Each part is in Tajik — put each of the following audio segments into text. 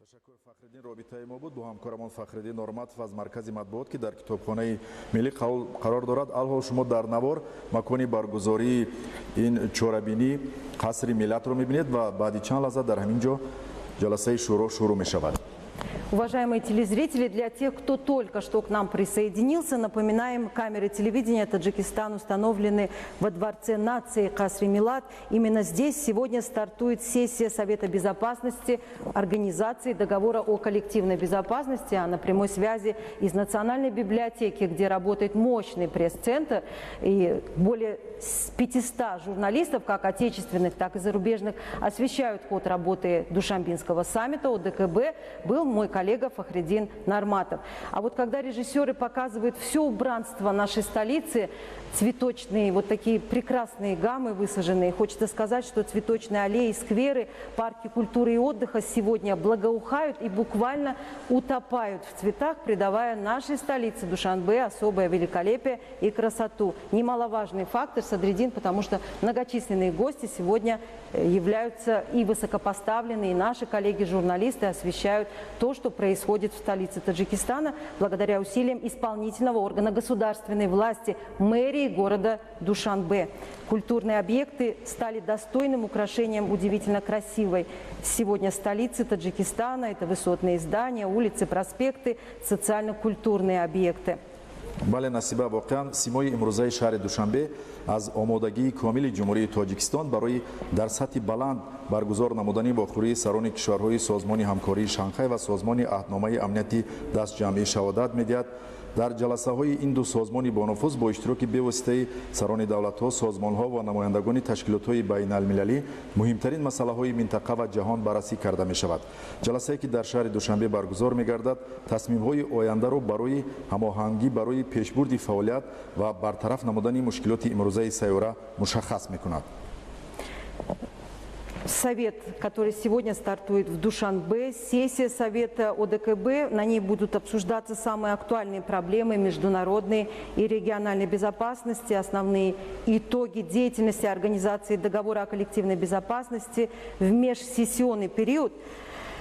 Ташаккур, Фахриддин. Робитаи мо буд бо ҳамкорамон Фахриддин Норматов аз маркази матбуот, ки дар Китобхонаи миллӣ қарор дорад. Алҳол шумо дар навор макони баргузории ин чорабинӣ, Қасри Миллатро мебинед ва баъди чанд лаҳза дар ҳамин ҷо ҷаласаи шӯро шурӯъ мешавад. Уважаемые телезрители, для тех, кто только что к нам присоединился, напоминаем, камеры телевидения Таджикистан установлены во Дворце нации Касри Милад. Именно здесь сегодня стартует сессия Совета безопасности Организации договора о коллективной безопасности, а на прямой связи из Национальной библиотеки, где работает мощный пресс-центр, и более 500 журналистов, как отечественных, так и зарубежных, освещают ход работы Душанбинского саммита ОДКБ, был мой коллега Фахриддин Нарматов. А вот когда режиссеры показывают все убранство нашей столицы, цветочные, вот такие прекрасные гаммы высаженные, хочется сказать, что цветочные аллеи, скверы, парки культуры и отдыха сегодня благоухают и буквально утопают в цветах, придавая нашей столице Душанбе особое великолепие и красоту. Немаловажный фактор, Садриддин, потому что многочисленные гости сегодня являются и высокопоставленные, и наши коллеги-журналисты освещают то, что происходит в столице Таджикистана, благодаря усилиям исполнительного органа государственной власти, мэрии города Душанбе. Культурные объекты стали достойным украшением удивительно красивой сегодня столицы Таджикистана. Это высотные здания, улицы, проспекты, социально-культурные объекты. Бале, Насиба, воқеан симои имрӯзаи шаҳри Душанбе аз омодагии комили Ҷумҳурии Тоҷикистон барои дар сатҳи баланд баргузор намудани вохӯрии сарони кишварҳои Созмони ҳамкории Шанхай ва Созмони аҳдномаи амнияти дастҷамъӣ шаҳодат медиҳад. Дар ҷаласаҳои ин ду созмони бонуфуз бо иштироки бевоситаи сарони давлатҳо, созмонҳо ва намояндагони ташкилотҳои байналмилалӣ муҳимтарин масъалаҳои минтақа ва ҷаҳон баррасӣ карда мешавад. Ҷаласае, ки дар шаҳри Душанбе баргузор мегардад, тасмимҳои ояндаро барои ҳамоҳангӣ, барои пешбурди фаъолият ва бартараф намудани мушкилоти имрӯзаи сайёра мушаххас мекунад. Совет, который сегодня стартует в Душанбе, сессия Совета ОДКБ. На ней будут обсуждаться самые актуальные проблемы международной и региональной безопасности, основные итоги деятельности Организации договора о коллективной безопасности в межсессионный период.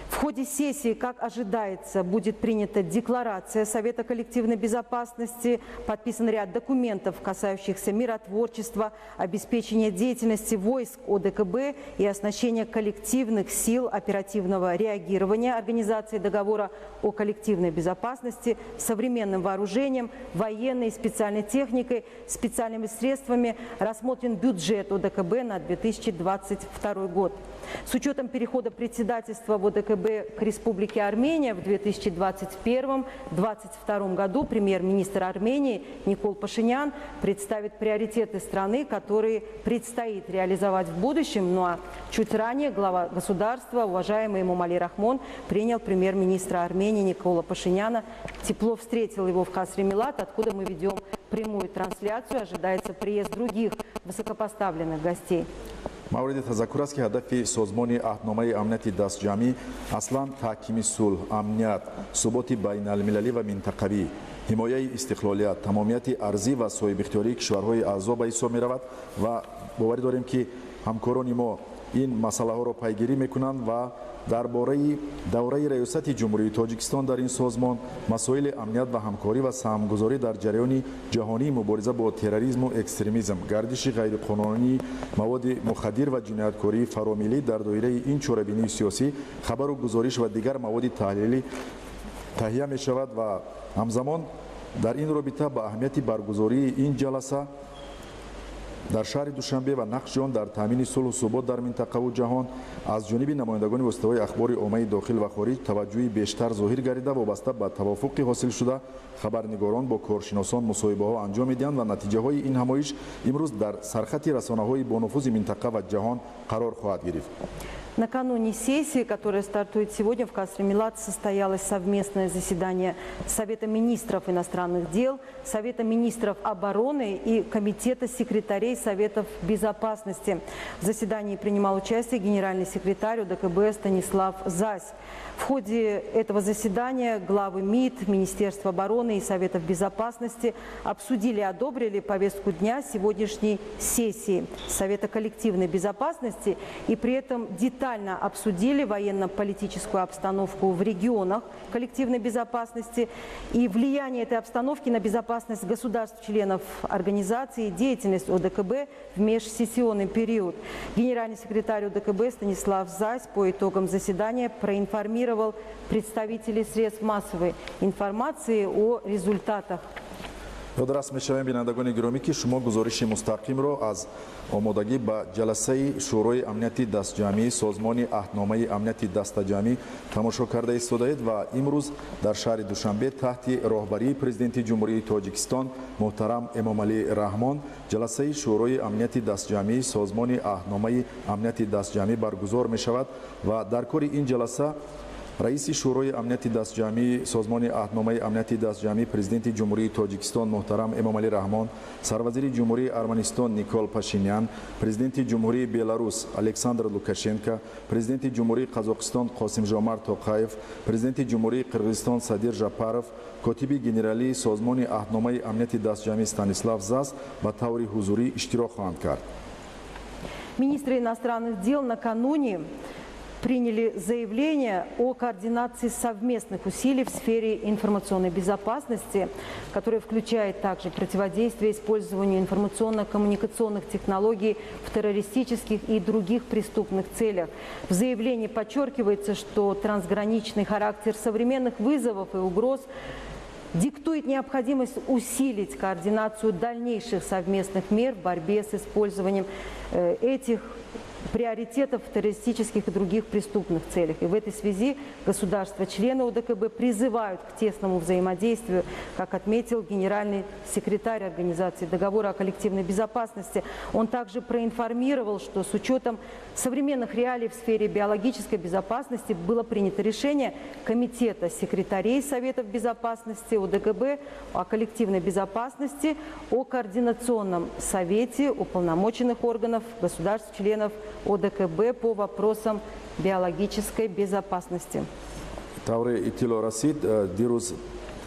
В ходе сессии, как ожидается, будет принята декларация Совета коллективной безопасности, подписан ряд документов, касающихся миротворчества, обеспечения деятельности войск ОДКБ и оснащения коллективных сил оперативного реагирования Организации договора о коллективной безопасности современным вооружением, военной и специальной техникой, специальными средствами. Рассмотрен бюджет ОДКБ на 2022 год. С учетом перехода председательства в ОДКБ к Республике Армения в 2021-2022 году премьер-министр Армении Никол Пашинян представит приоритеты страны, которые предстоит реализовать в будущем. Ну а чуть ранее глава государства, уважаемый Эмомали Рахмон, принял премьер-министра Армении Никола Пашиняна, тепло встретил его в Касре Милад, откуда мы ведем прямую трансляцию. Ожидается приезд других высокопоставленных гостей. Мавриди тазаккур аст, ки ҳадафи Созмони аҳдномаи амнияти дастҷамъӣ аслан таҳкими сулҳ, амният, суботи байналмилалӣ ва минтақавӣ, ҳимояи истиқлолият, тамомияти арзӣ ва соҳибихтиёрии кишварҳои аъзо ба ҳисоб меравад ва боварӣ дорем, ки ҳамкорони мо ин масъалаҳоро пайгирӣ мекунанд ва дар бораи давраи раёсати Ҷумҳурии Тоҷикистон дар ин созмон, масоили амният ва ҳамкорӣ ва саҳмгузорӣ дар ҷараёни ҷаҳонии мубориза бо терроризму экстремизм, гардиши ғайриқонунии маводи мухаддир ва ҷинояткории фаромиллӣ дар доираи ин чорабинии сиёсӣ хабару гузориш ва дигар маводи таҳлилӣ таҳия мешавад ва ҳамзамон дар ин робита ба аҳамияти баргузории ин ҷаласа дар шаҳри Душанбе ва нақши он дар таъмини сулҳу субот дар минтақаву ҷаҳон аз ҷониби намояндагони воситаҳои ахбори оммаи дохил ва хориҷ таваҷҷӯҳи бештар зоҳир гардида, вобаста ба тавофуқи ҳосилшуда хабарнигорон бо коршиносон мусоҳибаҳо анҷом медиҳанд ва натиҷаҳои ин ҳамоиш имрӯз дар сархати расонаҳои бонуфузи минтақа ва ҷаҳон қарор хоҳад гирифт. Накануне сессии, которая стартует сегодня, в Касре Милад состоялось совместное заседание Совета министров иностранных дел, Совета министров обороны и Комитета секретарей Советов безопасности. В заседании принимал участие генеральный секретарь ОДКБ Станислав Зась. В ходе этого заседания главы МИД, Министерства обороны и Советов безопасности обсудили и одобрили повестку дня сегодняшней сессии Совета коллективной безопасности и при этом детально Детально обсудили военно-политическую обстановку в регионах коллективной безопасности и влияние этой обстановки на безопасность государств-членов организации и деятельность ОДКБ в межсессионный период. Генеральный секретарь ОДКБ Станислав Зась по итогам заседания проинформировал представителей средств массовой информации о результатах. Ёдрас мешавем, бинандагони гиромӣ, ки шумо гузориши мустақимро аз омодагӣ ба ҷаласаи Шӯрои амнияти дастҷамъии Созмони аҳдномаи амнияти дастаҷамъӣ тамошо карда истодаед ва имрӯз дар шаҳри Душанбе таҳти роҳбарии Президенти Ҷумҳурии Тоҷикистон муҳтарам Эмомалӣ Раҳмон ҷаласаи Шӯрои амнияти дастҷамъии Созмони аҳдномаи амнияти дастҷамъӣ баргузор мешавад ва дар кори ин ҷаласа раиси Шӯрои амнияти дастҷамъии Созмони аҳдномаи амнияти дастҷамъӣ, Президенти Ҷумҳурии Тоҷикистон муҳтарам Эмомалӣ Раҳмон, сарвазири Ҷумҳурии Арманистон Никол Пашинян, Президенти Ҷумҳурии Беларус Александр Лукашенко, Президенти Ҷумҳурии Қазоқистон Қосимжомарт Тоқаев, Президенти Ҷумҳурии Қирғизистон Садир Жапаров, котиби генералии Созмони аҳдномаи амнияти дастҷамъӣ Станислав Зас ба таври ҳузурӣ иштирок хоҳанд кард. Министры иностранных дел накануне приняли заявление о координации совместных усилий в сфере информационной безопасности, которое включает также противодействие использованию информационно-коммуникационных технологий в террористических и других преступных целях. В заявлении подчеркивается, что трансграничный характер современных вызовов и угроз диктует необходимость усилить координацию дальнейших совместных мер в борьбе с использованием этих приоритетов в террористических и других преступных целях. И в этой связи государства-члены ОДКБ призывают к тесному взаимодействию, как отметил генеральный секретарь Организации договора о коллективной безопасности. Он также проинформировал, что с учетом современных реалий в сфере биологической безопасности было принято решение Комитета секретарей Советов безопасности ОДКБ о коллективной безопасности, о Координационном совете уполномоченных органов государств-членов ОДКБ по вопросам биологической безопасности. Тавре иттилоъ расид, дирӯз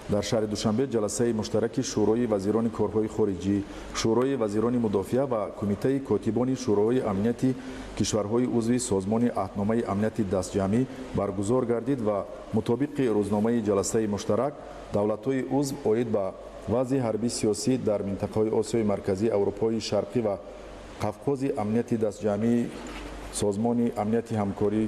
дар шаҳри Душанбе ҷаласаи муштараки Шӯрои вазирони корҳои хориҷӣ, Шӯрои вазирони мудофиа ва Кумитаи котибони Шӯроҳои амнияти кишварҳои узви Созмони аҳдномаи амнияти дастҷамъӣ баргузор гардид ва мутобиқи рӯзномаи ҷаласаи муштарак давлатҳои узв оид ба вазъи ҳарбӣ сиёсӣ дар минтақаҳои Осиёи Марказӣ, Аврупои Шарқӣ ва Қавқози амнияти дастҷамъии Созмони амнияти ҳамкорӣ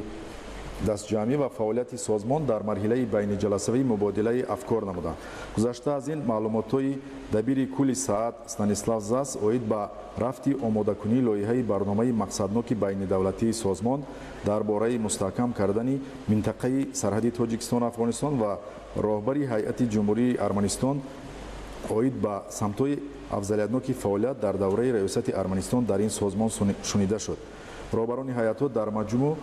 дастҷамъӣ ва фаъолияти созмон дар марҳилаи байниҷаласавии мубодилаи афкор намуданд. Гузашта аз ин, маълумотҳои дабири кулли Саат Станислав Зас оид ба рафти омодакунии лоиҳаи барномаи мақсадноки байнидавлатии созмон дар бораи мустаҳкам кардани минтақаи сарҳади Тоҷикистону Афғонистон ва роҳбари ҳайати Ҷумҳурии Арманистон оид ба самтҳои афзалиятноки фаъолият дар давраи раёсати Арманистон дар ин созмон шунида шуд. Роҳбарони ҳайатҳо дар маҷмӯъ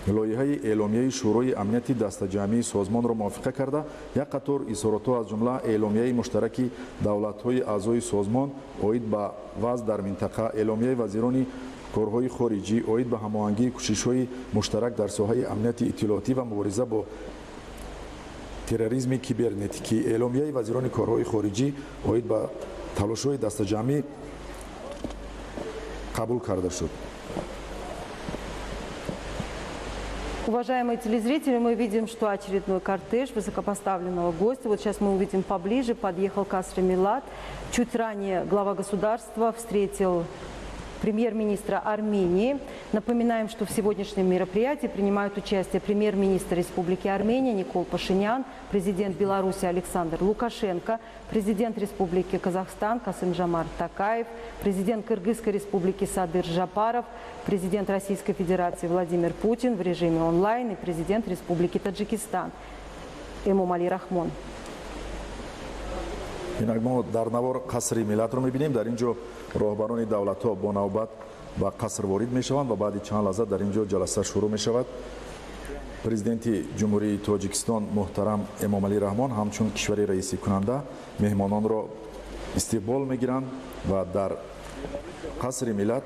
лоиҳаи эъломияи Шӯрои амнияти дастаҷамъии созмонро мувофиқа карда, як қатор изҳоротҳо, аз ҷумла эъломияи муштараки давлатҳои аъзои созмон оид ба вазъ дар минтақа, эъломияи вазирони корҳои хориҷӣ оид ба ҳамоҳангии кӯшишҳои муштарак дар соҳаи амнияти иттилоотӣ ва мубориза бо терроризми кибернетикӣ, эъломияи вазирони корҳои хориҷӣ оид ба талошҳои дастаҷамъӣ қабул карда шуд. Уважаемые телезрители, мы видим, что очередной кортеж высокопоставленного гостя. Вот сейчас мы увидим поближе. Подъехал Касри Милад. Чуть ранее глава государства встретил премьер-министра Армении. Напоминаем, что в сегодняшнем мероприятии принимают участие премьер-министр Республики Армения Никол Пашинян, президент Беларуси Александр Лукашенко, президент Республики Казахстан Касым-Жомарт Токаев, президент Кыргызской Республики Садыр Жапаров, президент Российской Федерации Владимир Путин в режиме онлайн и президент Республики Таджикистан Эмомали Рахмон. Инак мо дар навор Қасри Миллатро мебинем. Дар ин ҷо роҳбарони давлатҳо бо навбат ба қаср ворид мешаванд ва баъди чанд лаҳза дар ин ҷо ҷаласа шурӯъ мешавад. Президенти Ҷумҳурии Тоҷикистон муҳтарам Эмомалӣ Раҳмон ҳамчун кишвари раисикунанда меҳмононро истиқбол мегиранд ва дар Қасри Миллат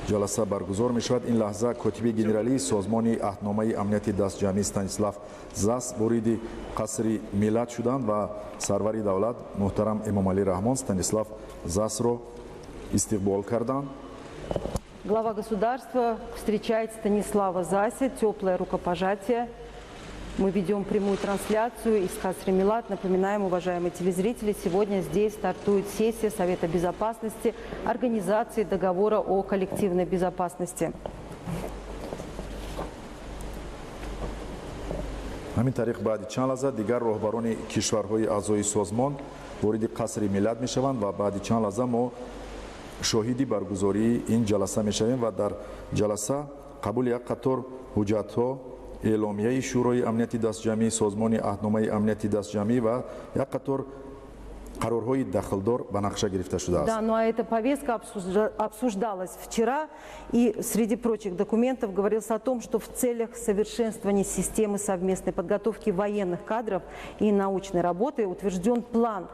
ҷаласа баргузор мешавад. Ин лаҳза котиби генералии Созмони аҳдномаи амнияти дастҷамъӣ Станислав Зас вориди Қасри Миллат шуданд ва сарвари давлат муҳтарам Эмомалӣ Раҳмон Станислав Засро истиқбол карданд. Глава государства встречает Станислава Зася. Теплое рукопожатие. Мы ведем прямую трансляцию из Касри Милад. Напоминаем, уважаемые телезрители, сегодня здесь стартует сессия Совета Безопасности Организации договора о коллективной безопасности. Ҳамин тариқ, баъди чанд лаҳза дигар роҳбарони кишварҳои аъзои созмон вориди Қасри Миллат мешаванд ва баъди чанд лаҳза мо шоҳиди баргузории ин ҷаласа мешавем ва дар ҷаласа қабули як қатор ҳуҷҷатҳо, эъломияи Шӯрои амнияти дастҷамъии Созмони Аҳдномаи амнияти дастҷамъӣ ва як қатор қарорҳои дахлдор ба нақша гирифта шудааст. Да, ну а эта повестка обсуждалась вчера, и среди прочих документов говорилось о том, что в целях совершенствования системы совместной подготовки военных кадров и научной работы утвержден план,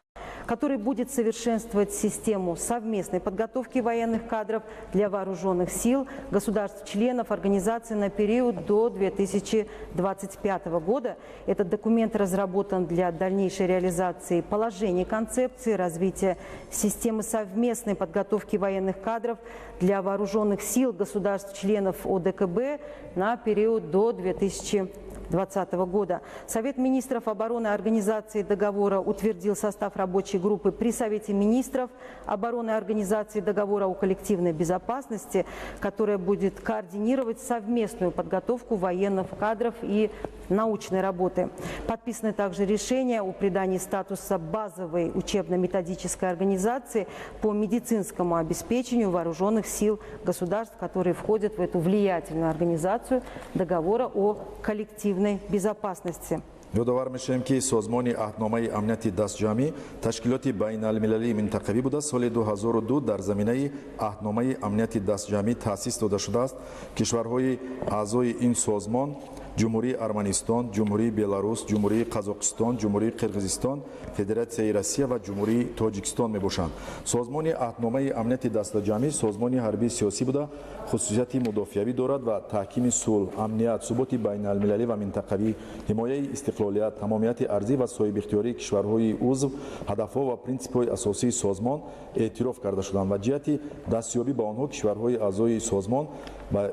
который будет совершенствовать систему совместной подготовки военных кадров для вооруженных сил государств-членов организации на период до 2025 года. Этот документ разработан для дальнейшей реализации положений концепции развития системы совместной подготовки военных кадров для вооруженных сил государств-членов ОДКБ на период до 2020 года. Совет министров обороны Организации договора утвердил состав рабочей группы при Совете министров обороны Организации договора о коллективной безопасности, которая будет координировать совместную подготовку военных кадров и научной работы. Подписаны также решения о придании статуса базовой учебно-методической организации по медицинскому обеспечению вооруженных сил государств, которые входят в эту влиятельную организацию договора о коллективной безопасности. Ёдовар мешавем, ки Созмони Аҳдномаи амнияти дастҷамъӣ ташкилоти байналмилалии минтақавӣ буда, соли 2002 дар заминаи Аҳдномаи амнияти дастҷамъӣ таъсис дода шудааст. Кишварҳои аъзои ин созмон Ҷумҳурии Арманистон, Ҷумҳурии Беларус, Ҷумҳурии Қазоқистон, Ҷумҳурии Қирғизистон, Федератсияи Россия ва Ҷумҳурии Тоҷикистон мебошанд. Созмони Аҳдномаи амнияти дастаҷамъӣ созмони ҳарбии сиёсӣ буда, хусусияти мудофиавӣ дорад ва таҳкими сулҳ, амният, суботи байналмилалӣ ва минтақавӣ, ҳимояи истиқлолият, тамомияти арзӣ ва соҳибихтиёрии кишварҳои узв ҳадафҳо ва принсипҳои асосии созмон эътироф карда шуданд ва ҷиҳати дастёбӣ ба онҳо кишварҳои аъзои созмон ба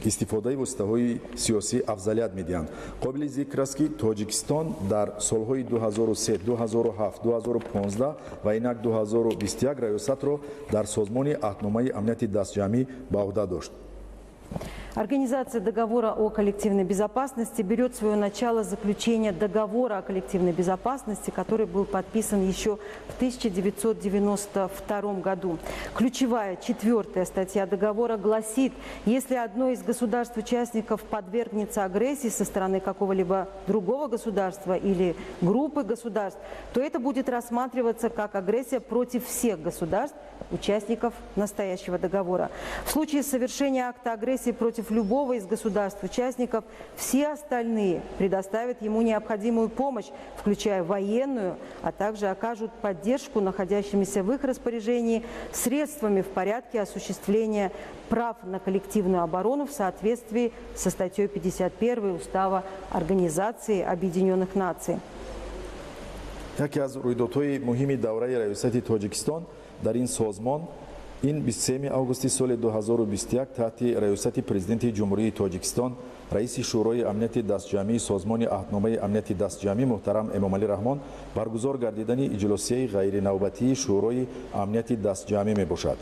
истифодаи воситаҳои сиёсӣ афзалият медиҳанд. Қобили зикр аст, ки Тоҷикистон дар солҳои 2003, 2007, 2015 ва инак 2021 раёсатро дар Созмони Аҳдномаи амнияти дастҷамъӣ ба уҳда дошт. Организация договора о коллективной безопасности берет свое начало заключение договора о коллективной безопасности, который был подписан еще в 1992 году. Ключевая четвертая статья договора гласит: если одно из государств-участников подвергнется агрессии со стороны какого-либо другого государства или группы государств, то это будет рассматриваться как агрессия против всех государств, участников настоящего договора. В случае совершения акта агрессии против любого из государств-участников, все остальные предоставят ему необходимую помощь, включая военную, а также окажут поддержку находящимися в их распоряжении средствами в порядке осуществления прав на коллективную оборону в соответствии со статьей 51 Устава Организации Объединенных Наций. Яке аз рӯйдодҳои муҳими давраи раёсати Тоҷикистон дар ин созмон ин 23 августи соли 2021 таҳти раёсати Президенти Ҷумҳурии Тоҷикистон, раиси Шӯрои амнияти дастҷамъии Созмони Аҳдномаи амнияти дастҷамъӣ муҳтарам Эмомалӣ Раҳмон баргузор гардидани иҷлосияи ғайринавбатии Шӯрои амнияти дастҷамъӣ мебошад.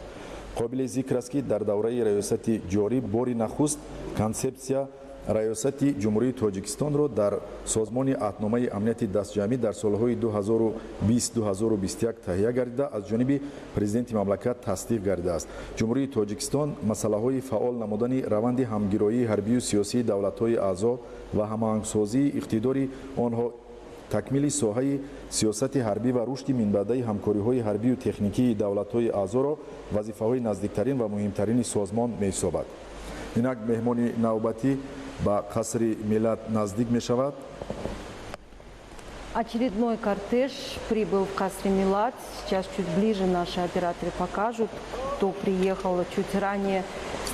Қобили зикр аст, ки дар давраи раёсати ҷорӣ бори нахуст консепсия раёсати Ҷумҳурии Тоҷикистонро дар Созмони Аҳдномаи амнияти дастҷамъӣ дар солҳои 2020-2021 таҳия гардида, аз ҷониби Президенти мамлакат тасдиқ гардидааст. Ҷумҳурии Тоҷикистон масъалаҳои фаъол намудани раванди ҳамгироии ҳарбию сиёсии давлатҳои аъзо ва ҳамоҳангсозии иқтидори онҳо, такмили соҳаи сиёсати ҳарбӣ ва рушди минбаъдаи ҳамкориҳои ҳарбию техникии давлатҳои аъзоро вазифаҳои наздиктарин ва муҳимтарини созмон меҳисобад. Инак меҳмони навбатӣ ба Қасри Миллат наздик мешавад. Очередной кортеж прибыл в Касри Милад. Сейчас чуть ближе наши операторы покажут, кто приехал чуть ранее.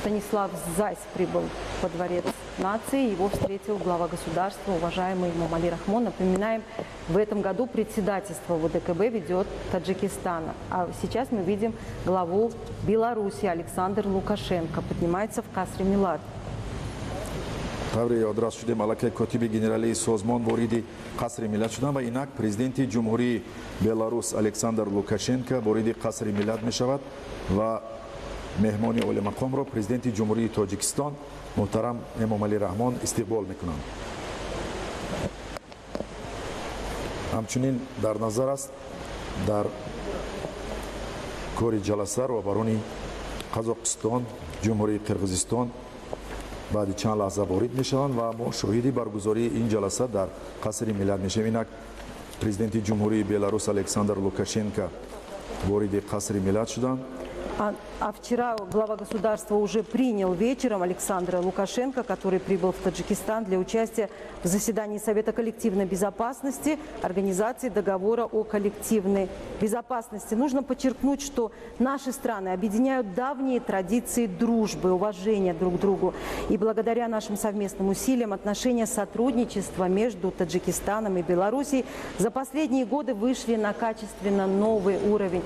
Станислав Зась прибыл во Дворец нации. Его встретил глава государства, уважаемый Эмомали Рахмон. Напоминаем, в этом году председательство в ОДКБ ведет Таджикистан. А сейчас мы видим главу Беларуси Александр Лукашенко. Поднимается в Касри Милад. Тавре ёдрас шудем, аллакай котиби генералии созмон вориди Қасри Миллат шуданд ва инак президенти Ҷумҳурии Беларус Александр Лукашенко вориди Қасри Миллат мешавад ва меҳмони олимақомро президенти Ҷумҳурии Тоҷикистон муҳтарам Эмомалӣ Раҳмон истиқбол мекунанд. Ҳамчунин дар назар аст дар кори ҷаласа роҳбарони Қазоқистон, Ҷумҳурии Қирғизистон баъди чанд лаҳза ворид мешаванд ва мо шоҳиди баргузории ин ҷаласа дар Қасри Миллат мешавем. Инак президенти Ҷумҳурии Беларус Александр Лукашенко вориди Қасри Миллат шуданд. А вчера глава государства уже принял вечером Александра Лукашенко, который прибыл в Таджикистан для участия в заседании Совета коллективной безопасности Организации договора о коллективной безопасности. Нужно подчеркнуть, что наши страны объединяют давние традиции дружбы, уважения друг к другу. И благодаря нашим совместным усилиям отношения сотрудничества между Таджикистаном и Белоруссией за последние годы вышли на качественно новый уровень.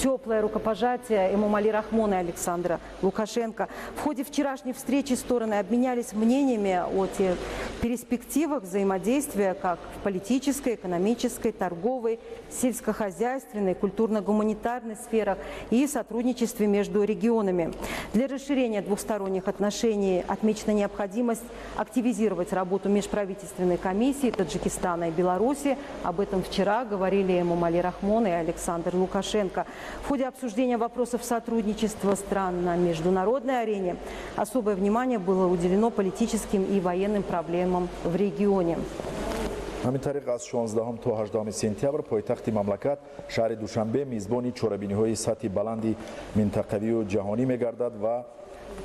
Теплое рукопожатие Эмомали Рахмона и Александра Лукашенко. В ходе вчерашней встречи стороны обменялись мнениями о тех перспективах взаимодействия как в политической, экономической, торговой, сельскохозяйственной, культурно-гуманитарной сферах и сотрудничестве между регионами. Для расширения двухсторонних отношений отмечена необходимость активизировать работу межправительственной комиссии Таджикистана и Беларуси. Об этом вчера говорили Эмомали Рахмон и Александр Лукашенко. В ходе обсуждения вопросов сотрудничества стран на международной арене особое внимание было уделено политическим и военным проблемам в регионе. Ҳамин тариқ, аз 16 то 18 сентябр пойтахти мамлакат шаҳри Душанбе мизбони чорабиниҳои сатҳи баланди минтақавию ҷаҳонӣ мегардад ва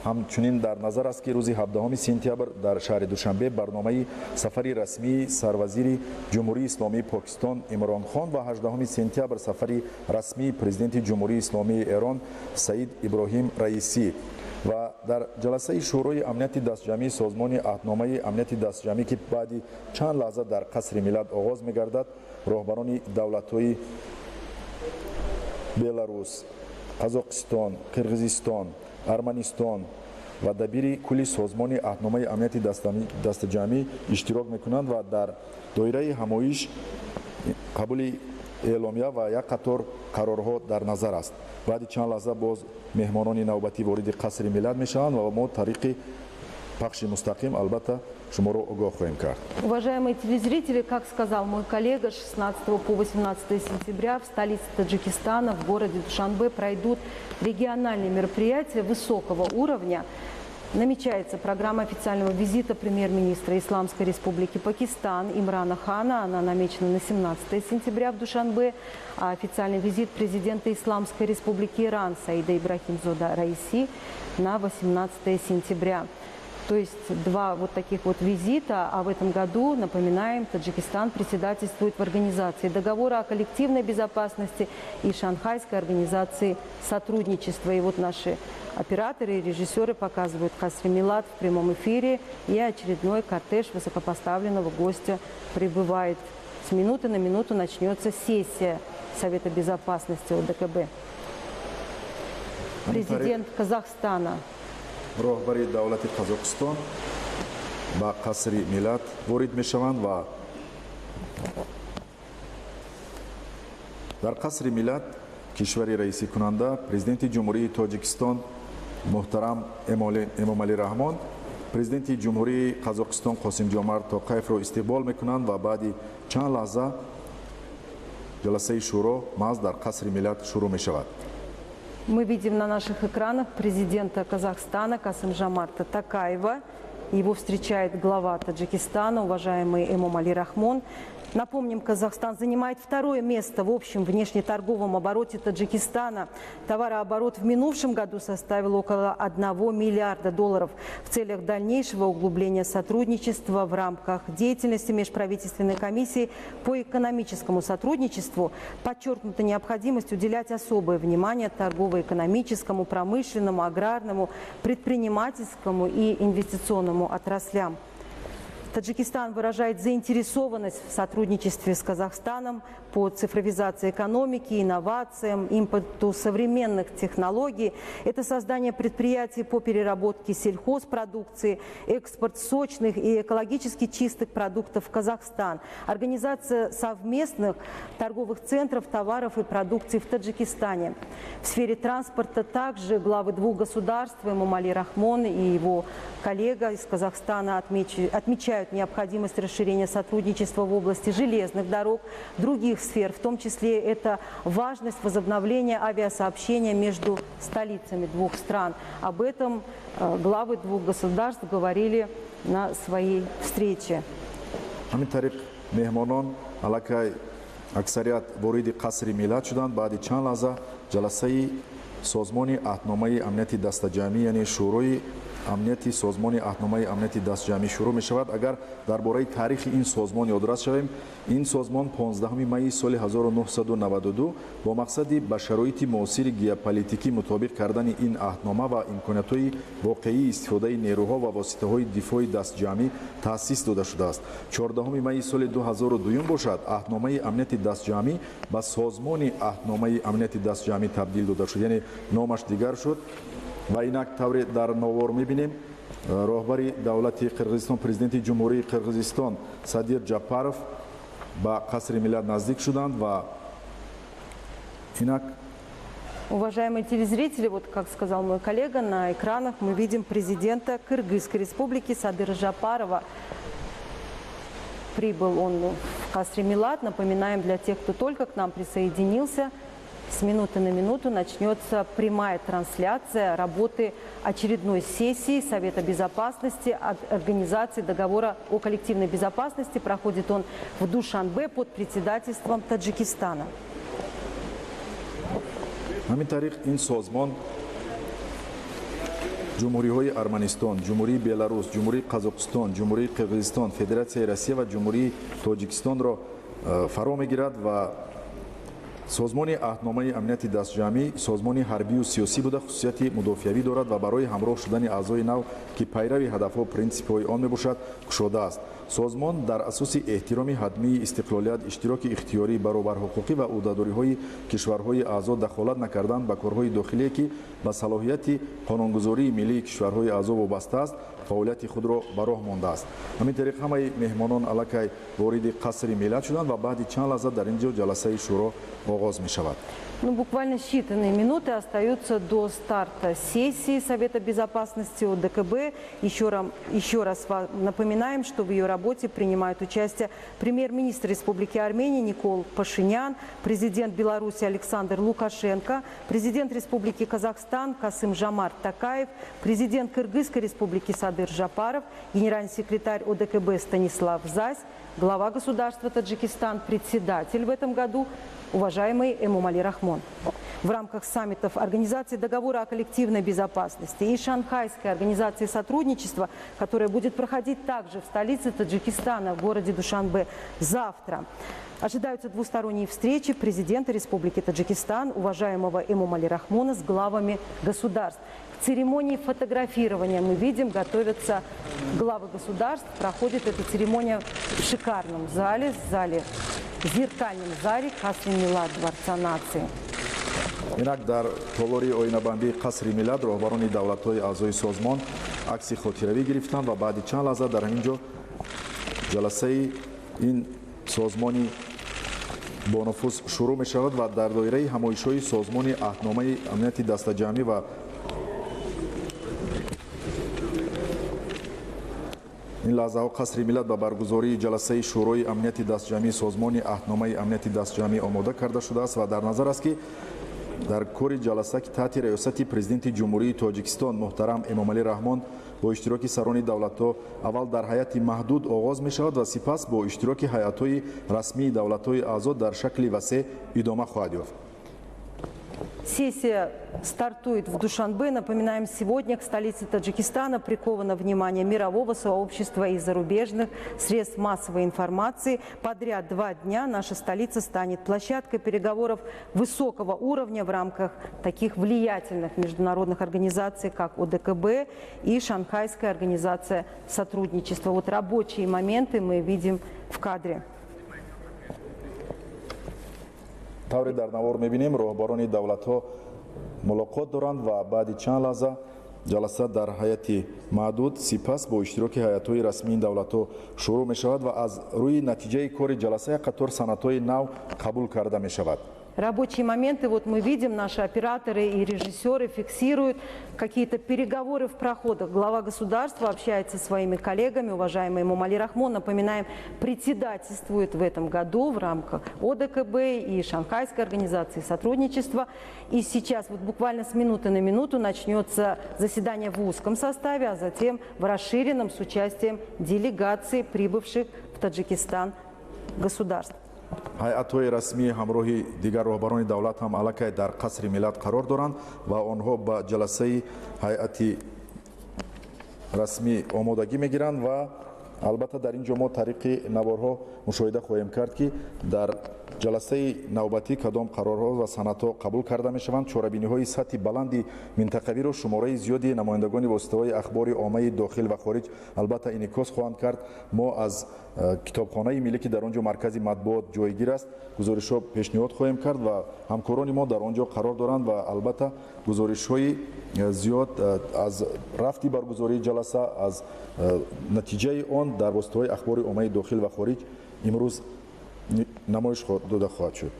ҳамчунин дар назар аст, ки рӯзи 17 сентябр дар шаҳри Душанбе барномаи сафари расмии сарвазири Ҷумҳурии Исломии Покистон Имрон Хон ва 18 сентябр сафари расмии президенти Ҷумҳурии Исломии Эрон Саид Иброҳим Раисӣ. Ва дар ҷаласаи Шӯрои амнияти дастҷамъии Созмони Аҳдномаи амнияти дастҷамъӣ, ки баъди чанд лаҳза дар Қасри Миллат оғоз мегардад, роҳбарони давлатҳои Беларус, Қазоқистон, Қирғизистон, Арманистон ва дабири кулли Созмони Аҳдномаи амнияти дастаҷамъӣ иштирок мекунанд ва дар доираи ҳамоиш қабули эъломия ва як қатор қарорҳо дар назар аст. Баъди чанд лаҳза боз меҳмонони навбатӣ вориди Қасри Миллат мешаванд ва мо тариқи пахши мустақим албатта шуморо огоҳ хоҳем кард. Уважаемые телезрители, как сказал мой коллега, 16 по 18 сентября в столице Таджикистана, в городе Душанбе, пройдут региональные мероприятия высокого уровня. Намечается программа официального визита премьер-министра Исламской Республики Пакистан Имрана Хана. Она намечена на 17 сентября в Душанбе. А официальный визит президента Исламской Республики Иран Саида Ибрахимзода Раиси на 18 сентября. То есть два вот таких вот визита. А в этом году, напоминаем, Таджикистан председательствует в организации договора о коллективной безопасности и Шанхайской организации сотрудничества. И вот наши операторы и режиссеры показывают Касри Милад в прямом эфире. И очередной кортеж высокопоставленного гостя прибывает. С минуты на минуту начнется сессия Совета безопасности ОДКБ. Президент Казахстана. Роҳбари давлати Қазоқистон ба Қасри Миллат ворид мешаванд ва дар Қасри Миллат кишвари раисикунанда президенти Ҷумҳурии Тоҷикистон муҳтарам Эмомалӣ Раҳмон президенти Ҷумҳурии Қазоқистон Қосимҷомарт Тоқаевро истиқбол мекунанд ва баъди чанд лаҳза ҷаласаи шӯро маҳз дар Қасри Миллат шурӯъ мешавад. Мы видим на наших экранах президента Казахстана Касым-Жомарта Токаева. Его встречает глава Таджикистана, уважаемый Эмомали Рахмон. Напомним, Казахстан занимает второе место в общем внешнеторговом обороте Таджикистана. Товарооборот в минувшем году составил около 1 миллиарда долларов. В целях дальнейшего углубления сотрудничества в рамках деятельности Межправительственной комиссии по экономическому сотрудничеству подчеркнута необходимость уделять особое внимание торгово-экономическому, промышленному, аграрному, предпринимательскому и инвестиционному отраслям. Таджикистан выражает заинтересованность в сотрудничестве с Казахстаном по цифровизации экономики, инновациям, импорту современных технологий. Это создание предприятий по переработке сельхозпродукции, экспорт сочных и экологически чистых продуктов в Казахстан, организация совместных торговых центров товаров и продукции в Таджикистане. В сфере транспорта также главы двух государств, Эмомали Рахмон и его коллега из Казахстана, отмечают необходимость расширения сотрудничества в области железных дорог, других сфер, в том числе это важность возобновления авиасообщения между столицами двух стран. Об этом главы двух государств говорили на своей встрече. Ҳамин тариқ меҳмонон аллакай аксарият вориди Қасри Миллат шуданд. Баъди чанд лаҳза ҷаласаи Созмони Аҳдномаи Амнияти Дастаҷамъӣ, яъне Шӯрои Амнияти Созмони Аҳдномаи Амнияти Дастҷамъӣ шурӯъ мешавад. Агар дар бораи таърихи ин созмон ёдрас шавем, ин созмон 15 майи соли 1992 бо мақсади ба шароити муосири геополитикӣ мутобиқ кардани ин аҳднома ва имкониятҳои воқеии истифодаи нерӯҳо ва воситаҳои дифои дастҷамъӣ таъсис дода шудааст. 14 майи соли 2002 бошад, Аҳдномаи Амнияти Дастҷамъӣ ба Созмони Аҳдномаи Амнияти Дастҷамъӣ табдил дода шуд, яъне номаш дигар шуд. Ва инак тавре дар навор мебинем, роҳбари давлати Қирғизистон, президенти Ҷумҳурии Қирғизистон Садир Ҷапаров ба Қасри Миллат наздик шуданд ва инак. Уважаемые телезрители, вот как сказал мой коллега, на экранах мы видим президента Кыргызской республики Садыра Жапарова. Прибыл он в Касри Миллат. Напоминаем для тех, кто только к нам присоединился, с минуты на минуту начнется прямая трансляция работы очередной сессии Совета Безопасности от Организации договора о коллективной безопасности. Проходит он в Душанбе под председательством Таджикистана. Ҳамин тариқ ин созмон Ҷумҳуриҳои Арманистон, Ҷумҳурии Беларус, Ҷумҳурии Қазоқистон, Ҷумҳурии Қирғизистон, Федератсияи Россия ва Ҷумҳурии Тоҷикистонро фаро мегирад ва Созмони Аҳдномаи Амнияти Дастҷамъӣ созмони ҳарбию сиёсӣ буда, хусусияти мудофиавӣ дорад ва барои ҳамроҳ шудани аъзои нав, ки пайрави ҳадафҳо, принсипҳои он мебошад, кушода аст. Созмон дар асоси эҳтироми ҳатмии истиқлолият, иштироки ихтиёрӣ, баробарҳуқуқӣ ва ӯҳдадориҳои кишварҳои аъзо, дахолат накардан ба корҳои дохилие, ки ба салоҳияти қонунгузории миллии кишварҳои аъзо вобаста аст, фаъолияти худро ба роҳ мондааст. Ҳамин тариқ ҳамаи меҳмонон аллакай вориди Қасри Миллат шуданд ва баъди чанд лаҳза дар ин ҷо ҷаласаи шӯро оғоз мешавад. Ну, буквально считанные минуты остаются до старта сессии Совета Безопасности ОДКБ. Еще раз вам напоминаем, что в ее работе принимают участие премьер-министр Республики Армения Никол Пашинян, президент Беларуси Александр Лукашенко, президент Республики Казахстан Касым Жомарт Токаев, президент Кыргызской Республики Садыр Жапаров, генеральный секретарь ОДКБ Станислав Зась, глава государства Таджикистан, председатель в этом году, уважаемый Эмомали Рахмон. В рамках саммитов Организации договора о коллективной безопасности и Шанхайской организации сотрудничества, которая будет проходить также в столице Таджикистана, в городе Душанбе, завтра, ожидаются двусторонние встречи президента Республики Таджикистан, уважаемого Эмомали Рахмона, с главами государств. К церемонии фотографирования, мы видим, готовятся главы государств. Проходит эта церемония в шикарном зале, в зеркальном зале Касри Миллат Дворца нации. Инак дар толори оинабандии Қасри Миллат роҳбарони давлатҳои аъзои созмон акси хотиравӣ гирифтанд ва баъди чанд лаҳза дар ҳамин ҷо ҷаласаи ин созмони бонуфуз шурӯъ мешавад ва дар доираи ҳамоишҳои Созмони Аҳдномаи Амнияти Дастаҷамъӣ ва ин лаҳзаҳо Қасри Миллат ба баргузории ҷаласаи Шӯрои Амнияти Дастҷамъии Созмони Аҳдномаи Амнияти Дастҷамъӣ омода карда шудааст ва дар назар аст, ки дар кори ҷаласа, ки таҳти раёсати президенти Ҷумҳурии Тоҷикистон муҳтарам Эмомалӣ Раҳмон Бо иштироки сарони давлатҳо аввал дар ҳайати маҳдуд оғоз мешавад ва сипас бо иштироки ҳайатҳои расмии давлатҳои аъзо дар шакли васеъ идома хоҳад ёфт. Сессия стартует в Душанбе. Напоминаем, сегодня к столице Таджикистана приковано внимание мирового сообщества и зарубежных средств массовой информации. Подряд 2 дня наша столица станет площадкой переговоров высокого уровня в рамках таких влиятельных международных организаций, как ОДКБ и Шанхайская организация сотрудничества. Вот рабочие моменты мы видим в кадре. Тавре дар навор мебинем, роҳбарони давлатҳо мулоқот доранд ва баъди чанд лаҳза ҷаласа дар ҳайати маҳдуд, сипас бо иштироки ҳайатҳои расмии давлатҳо шурӯъ мешавад ва аз рӯи натиҷаи кори ҷаласа як қатор санадҳои нав қабул карда мешавад. Рабочие моменты, вот мы видим, наши операторы и режиссеры фиксируют какие-то переговоры в проходах. Глава государства общается со своими коллегами. Уважаемый Эмомали Рахмон, напоминаем, председательствует в этом году в рамках ОДКБ и Шанхайской организации сотрудничества. И сейчас вот буквально с минуты на минуту начнется заседание в узком составе, а затем в расширенном с участием делегаций, прибывших в Таджикистан государств. Ҳайатҳои расмӣ ҳамроҳи дигар роҳбарони давлат ҳам аллакай дар Қасри Миллат қарор доранд ва онҳо ба ҷаласаи ҳайати расмӣ омодагӣ мегиранд. Ва албатта, дар ин ҷо мо тариқи наворҳо мушоҳида хоҳем кард, ки дар ҷаласаи навбатӣ кадом қарорҳо ва санадҳо қабул карда мешаванд. Чорабиниҳои сатҳи баланди минтақавиро шумораи зиёди намояндагони воситаҳои ахбори оммаи дохил ва хориҷ албатта инъикос хоҳанд кард. Мо аз Китобхонаи миллӣ, ки дар он ҷо маркази матбуот ҷойгир аст, гузоришҳо пешниҳод хоҳем кард ва ҳамкорони мо дар он ҷо қарор доранд ва албатта гузоришҳои зиёд аз рафти баргузории ҷаласа, аз натиҷаи он дар воситаҳои ахбори оммаи дохил ва хориҷ имрӯз намоиш дода хоҳад шуд.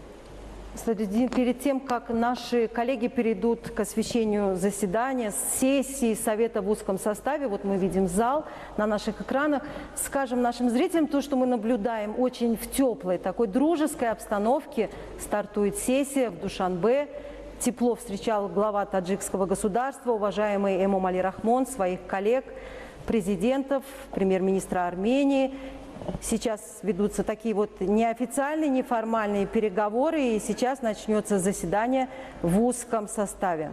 Перед тем, как наши коллеги перейдут к освещению заседания, сессии Совета в узком составе, вот мы видим зал на наших экранах, скажем нашим зрителям то, что мы наблюдаем очень в теплой, такой дружеской обстановке стартует сессия в Душанбе. Тепло встречал глава таджикского государства, уважаемый Эмомали Рахмон, своих коллег, президентов, премьер-министра Армении. Сейчас ведутся такие вот неофициальные, неформальные переговоры, и сейчас начнется заседание в узком составе.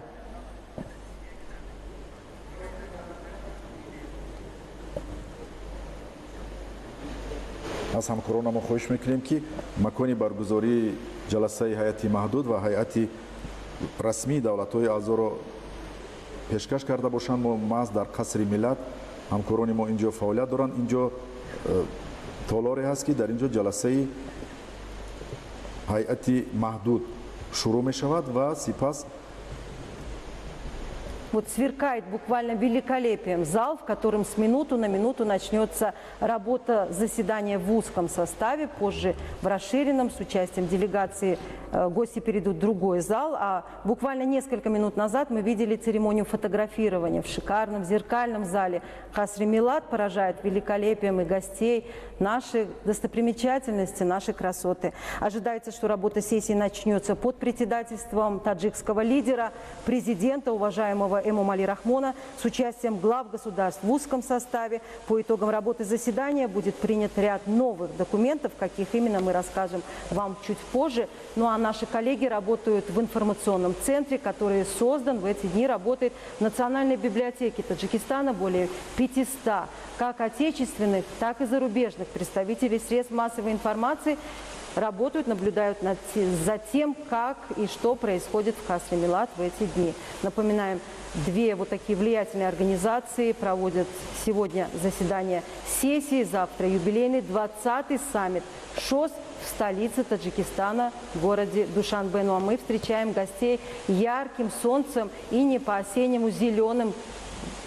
Аз ҳамкорона мо хоҳиш мекунем, ки макони баргузории ҷаласаи ҳайати маҳдуд ва ҳайати расмии давлатҳои аъзоро пешкаш карда бошанд. Мо маҳз дар Қасри Миллат, ҳамкорони мо ин ҷо фаъолият доранд. Ин ҷо толоре ҳаст, ки дар ин ҷо ҷаласаи ҳайати маҳдуд шурӯъ мешавад ва сипас Вот сверкает буквально великолепием зал, в котором с минуту на минуту начнется работа заседания в узком составе, позже в расширенном с участием делегации гости перейдут в другой зал. А буквально несколько минут назад мы видели церемонию фотографирования в шикарном зеркальном зале. Касри Милад поражает великолепием и гостей, наши достопримечательности, наши красоты. Ожидается, что работа сессии начнется под председательством таджикского лидера, президента, уважаемого Эмомали Рахмона, с участием глав государств в узком составе. По итогам работы заседания будет принят ряд новых документов, каких именно, мы расскажем вам чуть позже. Ну а наши коллеги работают в информационном центре, который создан в эти дни, работает в Национальной библиотеке Таджикистана. Более 500 как отечественных, так и зарубежных представителей средств массовой информации работают, наблюдают за тем, как и что происходит в Касре Милад в эти дни. Напоминаем, две вот такие влиятельные организации проводят сегодня заседание сессии, завтра юбилейный 20-й саммит ШОС в столице Таджикистана, городе Душанбе. Ну а мы встречаем гостей ярким солнцем и не по-осеннему зеленым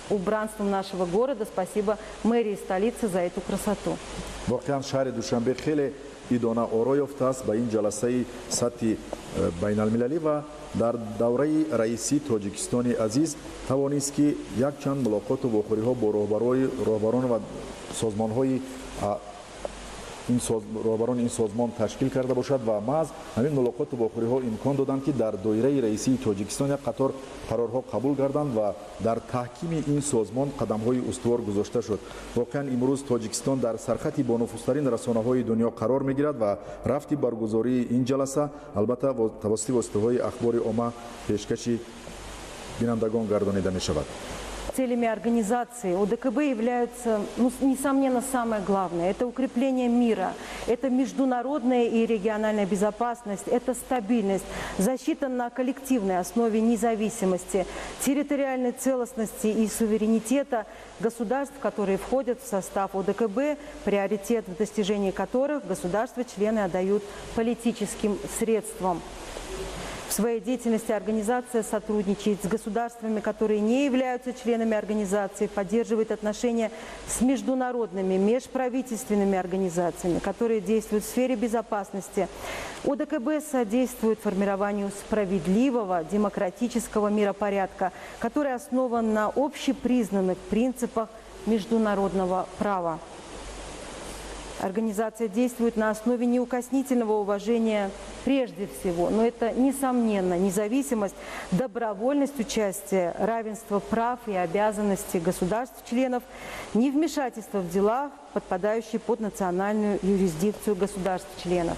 убранством нашего города. Спасибо мэрии столицы за эту красоту. Воқеан, шаҳри Душанбе хеле идона оро ёфтааст ба ин ҷаласаи сатҳи байналмилалӣ ва дар давраи раисии Тоҷикистони азиз тавонист, ки якчанд мулоқоту вохӯриҳо бо роҳбарон ва созмонҳои Роҳбарони ин созмон ташкил карда бошад ва маҳз ҳамин мулоқоту вохӯриҳо имкон доданд, ки дар доираи раисии Тоҷикистон як қатор қарорҳо қабул гарданд ва дар таҳкими ин созмон қадамҳои устувор гузошта шуд. Воқеан, имрӯз Тоҷикистон дар сархати бонуфузтарин расонаҳои дунё қарор мегирад ва рафти баргузории ин ҷаласа, албатта, тавассути воситаҳои ахбори омма пешкаши бинандагон гардонида мешавад. Целями организации ОДКБ являются, ну, несомненно, самое главное. Это укрепление мира, это международная и региональная безопасность, это стабильность, защита на коллективной основе независимости, территориальной целостности и суверенитета государств, которые входят в состав ОДКБ, приоритет в достижении которых государства-члены отдают политическим средствам. В своей деятельности организация сотрудничает с государствами, которые не являются членами организации, поддерживает отношения с международными, межправительственными организациями, которые действуют в сфере безопасности. ОДКБ содействует формированию справедливого демократического миропорядка, который основан на общепризнанных принципах международного права. Организация действует на основе неукоснительного уважения прежде всего, но это, несомненно, независимость, добровольность участия, равенство прав и обязанностей государств-членов, невмешательство в дела, подпадающие под национальную юрисдикцию государств-членов.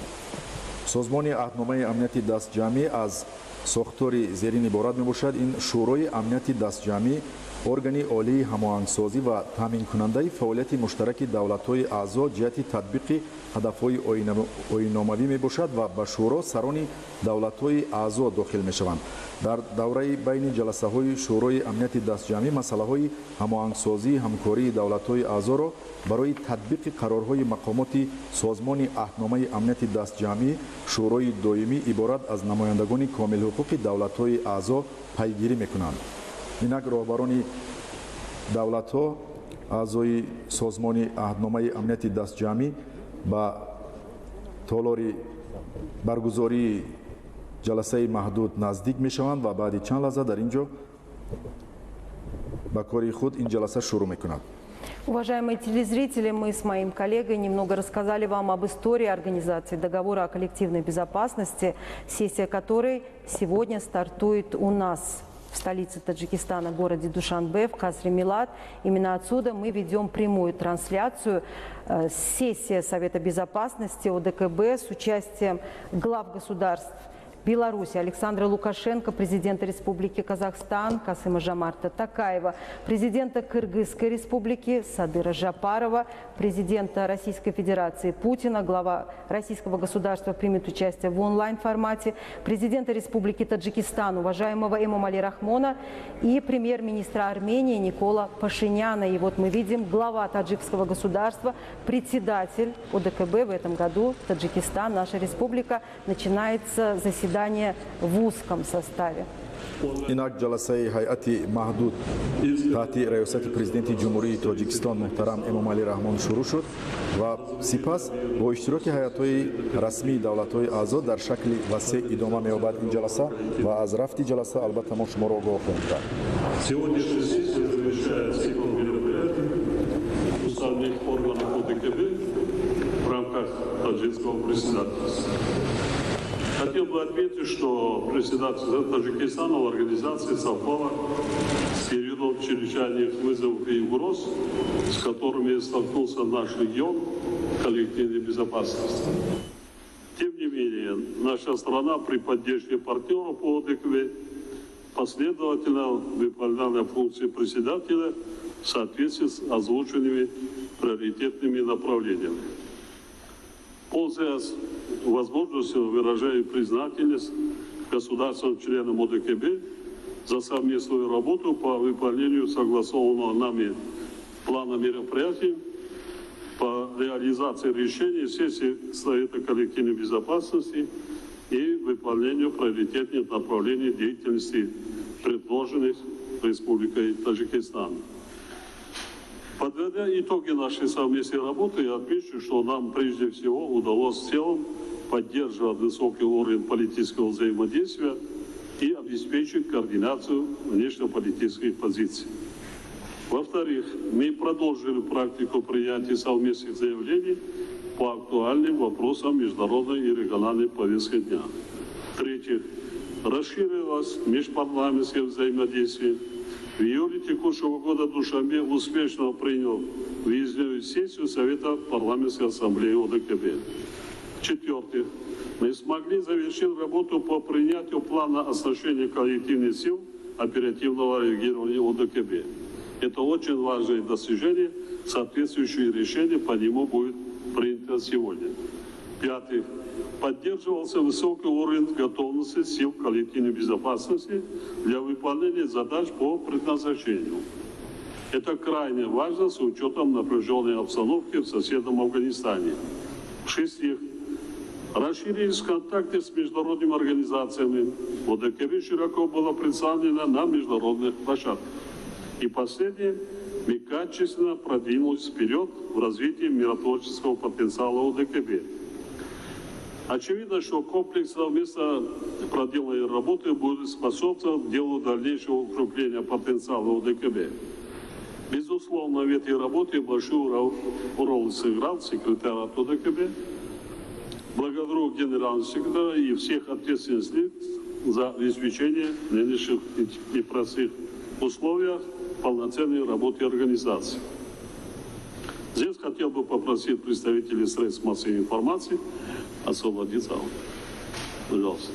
Созмони Аҳдномаи амнияти дастҷамъӣ аз сохтори зерин иборат мебошад. Ин Шӯрои амнияти дастҷамъӣ органи олии ҳамоҳангсозӣ ва таъминкунандаи фаъолияти муштараки давлатҳои аъзо ҷиҳати татбиқи ҳадафҳои оинномавӣ мебошад ва ба шӯро сарони давлатҳои аъзо дохил мешаванд. Дар давраи байни ҷаласаҳои Шӯрои амнияти дастҷамъӣ масъалаҳои ҳамоҳангсозии ҳамкории давлатҳои аъзоро барои татбиқи қарорҳои мақомоти Созмони Аҳдномаи амнияти дастҷамъӣ шӯрои доимӣ иборат аз намояндагони комилҳуқуқи давлатҳои аъзо пайгирӣ мекунанд. Инак, роҳбарони давлатҳо, аъзои Созмони Аҳдномаи амнияти дастҷамъӣ, ба толори баргузории ҷаласаи маҳдуд наздик мешаванд ва баъди чанд лаҳза дар ин ҷо ба кори худ ин ҷаласа шурӯъ мекунад. Уважаемые телезрители, мы с моим коллегой немного рассказали вам об истории организации договора о коллективной безопасности, сессия которой сегодня стартует у нас в столице Таджикистана, городе Душанбе, в Касре Милад. Именно отсюда мы ведем прямую трансляцию. Сессия Совета Безопасности ОДКБ с участием глав государств Беларуси Александра Лукашенко, президента Республики Казахстан Касыма Жомарта Токаева, президента Кыргызской Республики Садыра Жапарова, президента Российской Федерации Путина, глава российского государства примет участие в онлайн-формате, президента Республики Таджикистан, уважаемого Эмомали Рахмона, и премьер-министра Армении Никола Пашиняна. И вот мы видим, глава таджикского государства, председатель ОДКБ в этом году, Таджикистан, наша республика, начинается заседание в узком составе. Инак, ҷаласаи ҳайати маҳдуд таҳти раёсати Президенти Ҷумҳурии Тоҷикистон муҳтарам Эмомалӣ Раҳмон шурӯъ шуд ва сипас бо иштироки ҳайатҳои расмии давлатҳои аъзо дар шакли васеъ идома меёбад ин ҷаласа ва аз рафти ҷаласа, албатта, мо шуморо огоҳ хоҳем кард. Сегодняшняя сессия завершает цикл мероприятий уставных органов ОДКБ в рамках таджикского председательства. Хотел бы отметить, что председательство Таджикистана в организации совпало с периодом чрезвычайных вызовов и угроз, с которыми столкнулся наш регион коллективной безопасности. Тем не менее, наша страна при поддержке партнеров по ОДКБ последовательно выполняла функции председателя в соответствии с озвученными приоритетными направлениями. Пользуясь возможностью, выражаю признательность государствам членам ОДКБ за совместную работу по выполнению согласованного нами плана мероприятий по реализации решений сессии Совета коллективной безопасности и выполнению приоритетных направлений деятельности, предложенных Республикой Таджикистан. Подводя итоги нашей совместной работы, я отмечу, что нам прежде всего удалось в целом поддерживать высокий уровень политического взаимодействия и обеспечить координацию внешнеполитических позиций. Во-вторых, мы продолжили практику принятия совместных заявлений по актуальным вопросам международной и региональной повестки дня. В-третьих, расширилось межпарламентское взаимодействие. В июле текущего года Душанбе успешно принял выездную сессию Совета парламентской ассамблеи ОДКБ. В-четвертых, мы смогли завершить работу по принятию плана оснащения коллективных сил оперативного реагирования ОДКБ. Это очень важное достижение, соответствующее решение по нему будет принято сегодня. В-пятых, поддерживался высокий уровень готовности сил коллективной безопасности для выполнения задач по предназначению. Это крайне важно с учетом напряженной обстановки в соседнем Афганистане. В-шестых, расширились контакты с международными организациями. ОДКБ широко было представлено на международных площадках. И последнее, мы качественно продвинулись вперед в развитии миротворческого потенциала ОДКБ. Очевидно, что комплекс совместно проделанной работы будет способствовать делу дальнейшего укрепления потенциала ОДКБ. Безусловно, в этой работе большую роль сыграл секретариат ОДКБ. Благодарю генерального секретаря и всех ответственных лиц за обеспечение в нынешних непростых условиях полноценной работы организации. Здесь хотел бы попросить представителей средств массовой информации освободить зал. Пожалуйста.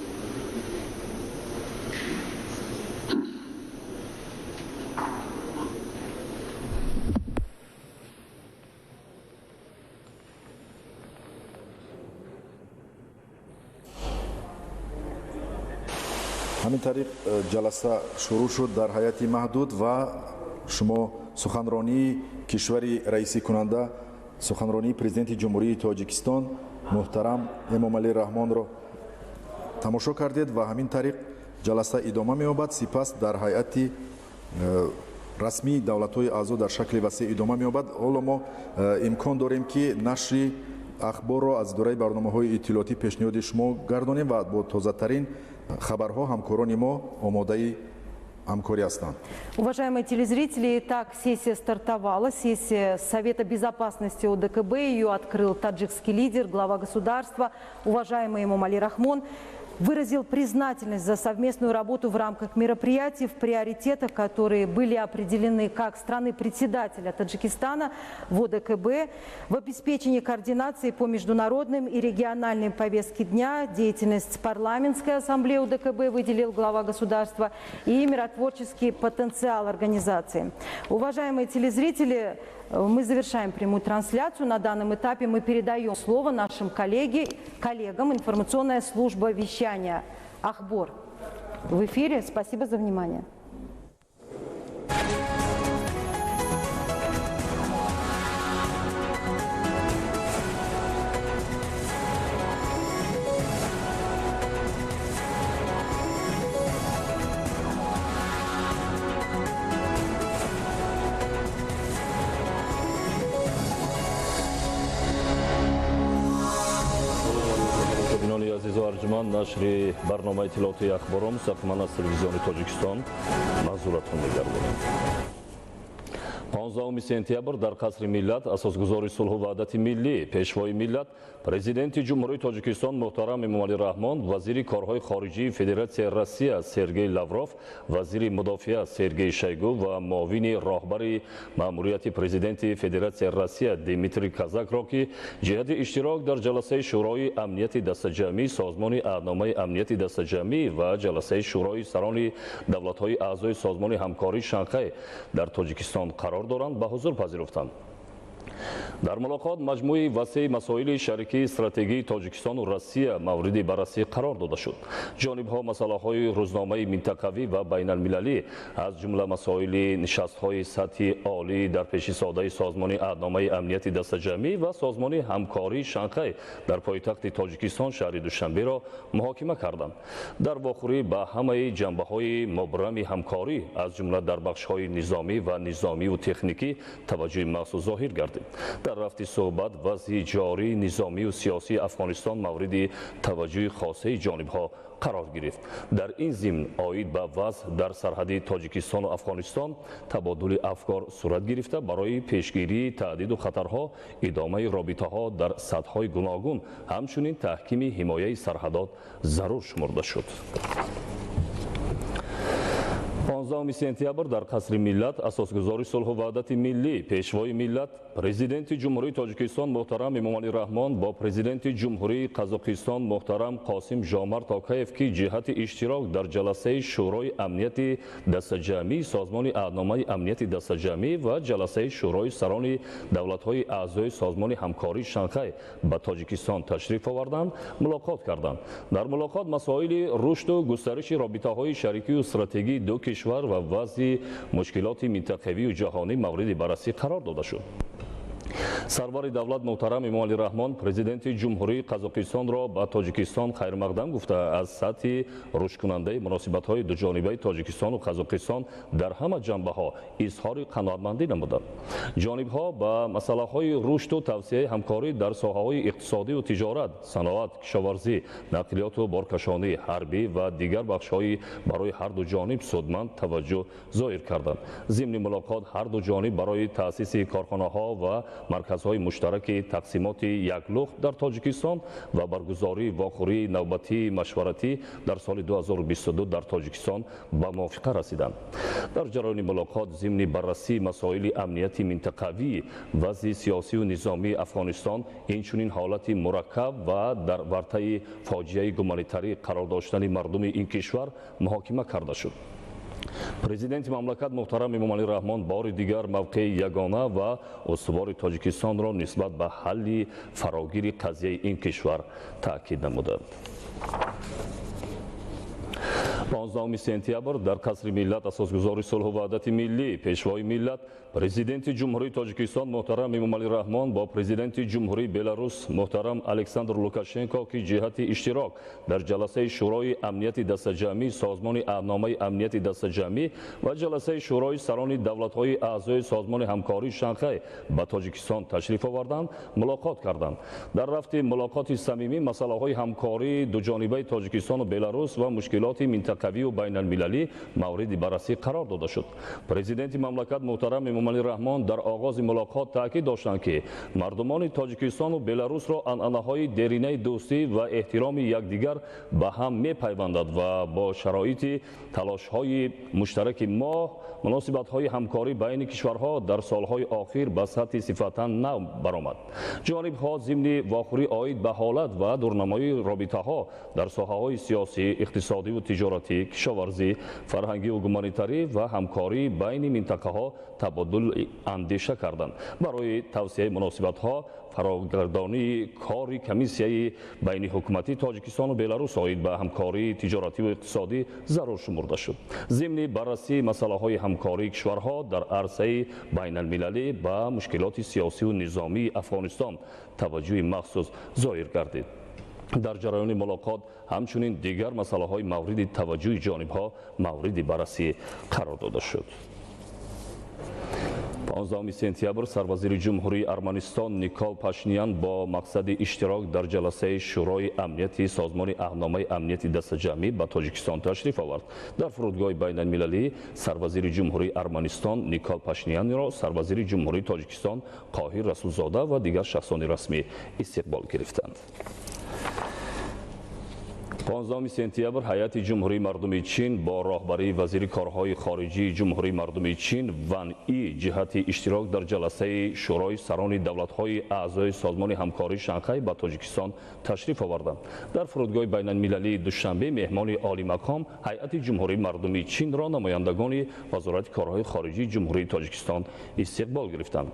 Ҳамин тариқ ҷаласа шурӯъ шуд дар ҳайати маҳдуд ва шумо суханронии кишвари раисикунанда, суханронии президенти Ҷумҳурии Тоҷикистон муҳтарам Эмомалӣ Раҳмонро тамошо кардед ва ҳамин тариқ ҷаласа идома меёбад. Сипас дар ҳайати расмии давлатҳои аъзо дар шакли васеъ идома меёбад. Ҳоло мо имкон дорем, ки нашри ахборро аз идораи барномаҳои иттилоотӣ пешниҳоди шумо гардонем ва бо тозатарин хабарҳо ҳамкорони мо омодаи ҳамкорӣ ҳастанд. Уважаемые телезрители, итак, сессия стартовала. Сессия Совета Безопасности ОДКБ. Ее открыл таджикский лидер, глава государства, уважаемый Эмомали Рахмон. Выразил признательность за совместную работу в рамках мероприятий, в приоритетах, которые были определены как страны-председателя Таджикистана в ОДКБ, в обеспечении координации по международным и региональным повестке дня, деятельность парламентской ассамблеи ОДКБ выделил глава государства и миротворческий потенциал организации. Уважаемые телезрители, мы завершаем прямую трансляцию. На данном этапе мы передаем слово нашим коллегам. Информационная служба вещания «Ахбор» в эфире. Спасибо за внимание. Нашри барномаи иттилоотии ахборро мустақиман аз телевизиони Тоҷикистон манзуратон мегардонем. 15 сентябр дар Қасри Миллат асосгузори сулҳу ваҳдати миллӣ, пешвои миллат, президенти Ҷумҳурии Тоҷикистон муҳтарам Эмомалӣ Раҳмон, вазири корҳои хориҷии Федератсияи Россия Сергей Лавров, вазири мудофиа Сергей Шойгу ва муовини роҳбари маъмурияти президенти Федератсияи Россия Дмитрий Казакро, ки ҷиҳати иштирок дар ҷаласаи Шӯрои амнияти дастаҷамъӣ Созмони аҳдномаи амнияти дастаҷамъӣ ва ҷаласаи Шӯрои сарони давлатҳои аъзои Созмони ҳамкории Шанхай дар Тоҷикистон қарор доранд, ба ҳузур пазируфтанд. Дар мулоқот маҷмӯи васеи масоили шарикии стратегии Тоҷикистону Россия мавриди баррасӣ қарор дода шуд. Ҷонибҳо масъалаҳои рӯзномаи минтақавӣ ва байналмилалӣ, аз ҷумла масоили нишастҳои сатҳи олӣ дар пеши содаи Созмони аҳдномаи амнияти дастаҷамъӣ ва Созмони ҳамкории Шанхай дар пойтахти Тоҷикистон шаҳри Душанберо муҳокима карданд. Дар вохӯрӣ ба ҳамаи ҷанбаҳои мубрами ҳамкорӣ, аз ҷумла дар бахшҳои низомӣ ва низомиву техникӣ таваҷҷӯҳи махсус зоҳир гардид. Дар рафти суҳбат вазъи ҷории низомию сиёсии Афғонистон мавриди таваҷҷӯҳи хосаи ҷонибҳо қарор гирифт. Дар ин зимн оид ба вазъ дар сарҳади Тоҷикистону Афғонистон табодули афкор сурат гирифта, барои пешгирии таҳдиду хатарҳо, идомаи робитаҳо дар сатҳҳои гуногун, ҳамчунин таҳкими ҳимояи сарҳадот зарур шумурда шуд. 15 сентябр дар Қасри Миллат асосгузори сулҳу ваҳдати миллӣ, Пешвои миллат, Президенти Ҷумҳурии Тоҷикистон муҳтарам Эмомалӣ Раҳмон бо Президенти Ҷумҳурии Қазоқистон муҳтарам Қосим Жомарт Токаев, ки ҷиҳати иштирок дар ҷаласаи Шӯрои амнияти дастаҷамъии Созмони аҳдномаи амнияти дастаҷамъӣ ва ҷаласаи Шӯрои сарони давлатҳои аъзои Созмони ҳамкории Шанхай ба Тоҷикистон ташриф оварданд, мулоқот карданд. Дар мулоқот масоили рушду густариши робитаҳои шарикию стратегии ду кишвар ва вазъи мушкилоти минтақавию ҷаҳонӣ мавриди баррасӣ қарор дода шуд. Сарвари давлат муҳтарам Эмомалӣ Раҳмон Президенти Ҷумҳурии Қазоқистонро ба Тоҷикистон хайрмақдам гуфта, аз сатҳи рушдкунандаи муносибатҳои дуҷонибаи Тоҷикистону Қазоқистон дар ҳама ҷанбаҳо изҳори қаноатмандӣ намуданд. Ҷонибҳо ба масъалаҳои рушду тавсияи ҳамкорӣ дар соҳаҳои иқтисодию тиҷорат, саноат, кишоварзӣ, нақлиёту боркашонӣ, ҳарбӣ ва дигар бахшҳои барои ҳарду ҷониб судманд таваҷҷӯҳ зоҳир карданд. Зимни мулоқот ҳарду ҷониб барои таъсиси корхонаҳо ва марказҳои муштараки тақсимоти яклухт дар Тоҷикистон ва баргузории вохӯрии навбатии машваратӣ дар соли 2022 дар Тоҷикистон ба мувофиқа расиданд. Дар ҷараёни мулоқот зимни баррасии масоили амнияти минтақавӣ, вазъи сиёсию низомии Афғонистон, инчунин ҳолати мураккаб ва дар вартаи фоҷиаи гуманитарӣ қарор доштани мардуми ин кишвар муҳокима карда шуд. Президенти мамлакат муҳтарам Эмомалӣ Раҳмон бори дигар мавқеи ягона ва устувори Тоҷикистонро нисбат ба ҳалли фарогири қазияи ин кишвар таъкид намуданд. 15 сентябр дар Қасри Миллат асосгузори сулҳу ваҳдати миллӣ, Пешвои миллат, Президенти Ҷумҳурии Тоҷикистон муҳтарам Эмомалӣ Раҳмон бо Президенти Ҷумҳурии Беларус муҳтарам Александр Лукашенко, ки ҷиҳати иштирок дар ҷаласаи Шӯрои амнияти дастаҷамъии Созмони аҳдномаи амнияти дастаҷамъӣ ва ҷаласаи Шӯрои сарони давлатҳои аъзои Созмони ҳамкории Шанхай ба Тоҷикистон ташриф оварданд, мулоқот карданд. Дар рафти мулоқоти самимӣ масъалаҳои ҳамкории дуҷонибаи Тоҷикистону Беларус ва мушкилоти минтақавию байналмилалӣ мавриди баррасӣ қарор дода шуд. Президенти мамлакат муҳтарам Эмомалӣ Раҳмон дар оғози мулоқот таъкид доштанд, ки мардумони Тоҷикистону Беларусро анъанаҳои деринаи дӯстӣ ва эҳтироми якдигар ба ҳам мепайвандад ва бо шароити талошҳои муштараки мо муносибатҳои ҳамкорӣ байни кишварҳо дар солҳои охир ба сатҳи сифатан нав баромад. Ҷонибҳо зимни вохӯрӣ оид ба ҳолат ва дурнамои робитаҳо дар соҳаҳои сиёсӣ, иқтисодиву тиҷоратӣ, кишоварзӣ, фарҳангиву гуманитарӣ ва ҳамкорӣ байни минтақаҳо табодул андеша карданд. Барои тавсияи муносибатҳо фарогардонии кори комиссияи байниҳукуматии Тоҷикистону Беларус оид ба ҳамкории тиҷоративу иқтисодӣ зарур шумурда шуд. Зимни баррасии масъалаҳои ҳамкории кишварҳо дар арсаи байналмилалӣ ба мушкилоти сиёсиву низомии Афғонистон таваҷҷӯҳи махсус зоҳир гардид. Дар ҷараёни мулоқот ҳамчунин дигар масъалаҳои мавриди таваҷҷӯҳи ҷонибҳо мавриди баррасӣ қарор дода шуд. 15 сентябр сарвазири Ҷумҳурии Арманистон Никол Пашинян бо мақсади иштирок дар ҷаласаи Шӯрои амнияти Созмони аҳдномаи амнияти дастаҷамъӣ ба Тоҷикистон ташриф овард. Дар фурудгоҳи байналмилалӣ сарвазири Ҷумҳурии Арманистон Никол Пашинянро сарвазири Ҷумҳурии Тоҷикистон Қоҳир Расулзода ва дигар шахсони расмӣ истиқбол гирифтанд. 15 сентябр ҳайати Ҷумҳурии Мардумии Чин бо роҳбарии вазири корҳои хориҷии Ҷумҳурии Мардумии Чин Ван И ҷиҳати иштирок дар ҷаласаи Шӯрои сарони давлатҳои аъзои Созмони ҳамкории Шанхай ба Тоҷикистон ташриф оварданд. Дар фурудгоҳи байналмилалии Душанбе меҳмони олимақом ҳайати Ҷумҳурии Мардумии Чинро намояндагони Вазорати корҳои хориҷии Ҷумҳурии Тоҷикистон истиқбол гирифтанд.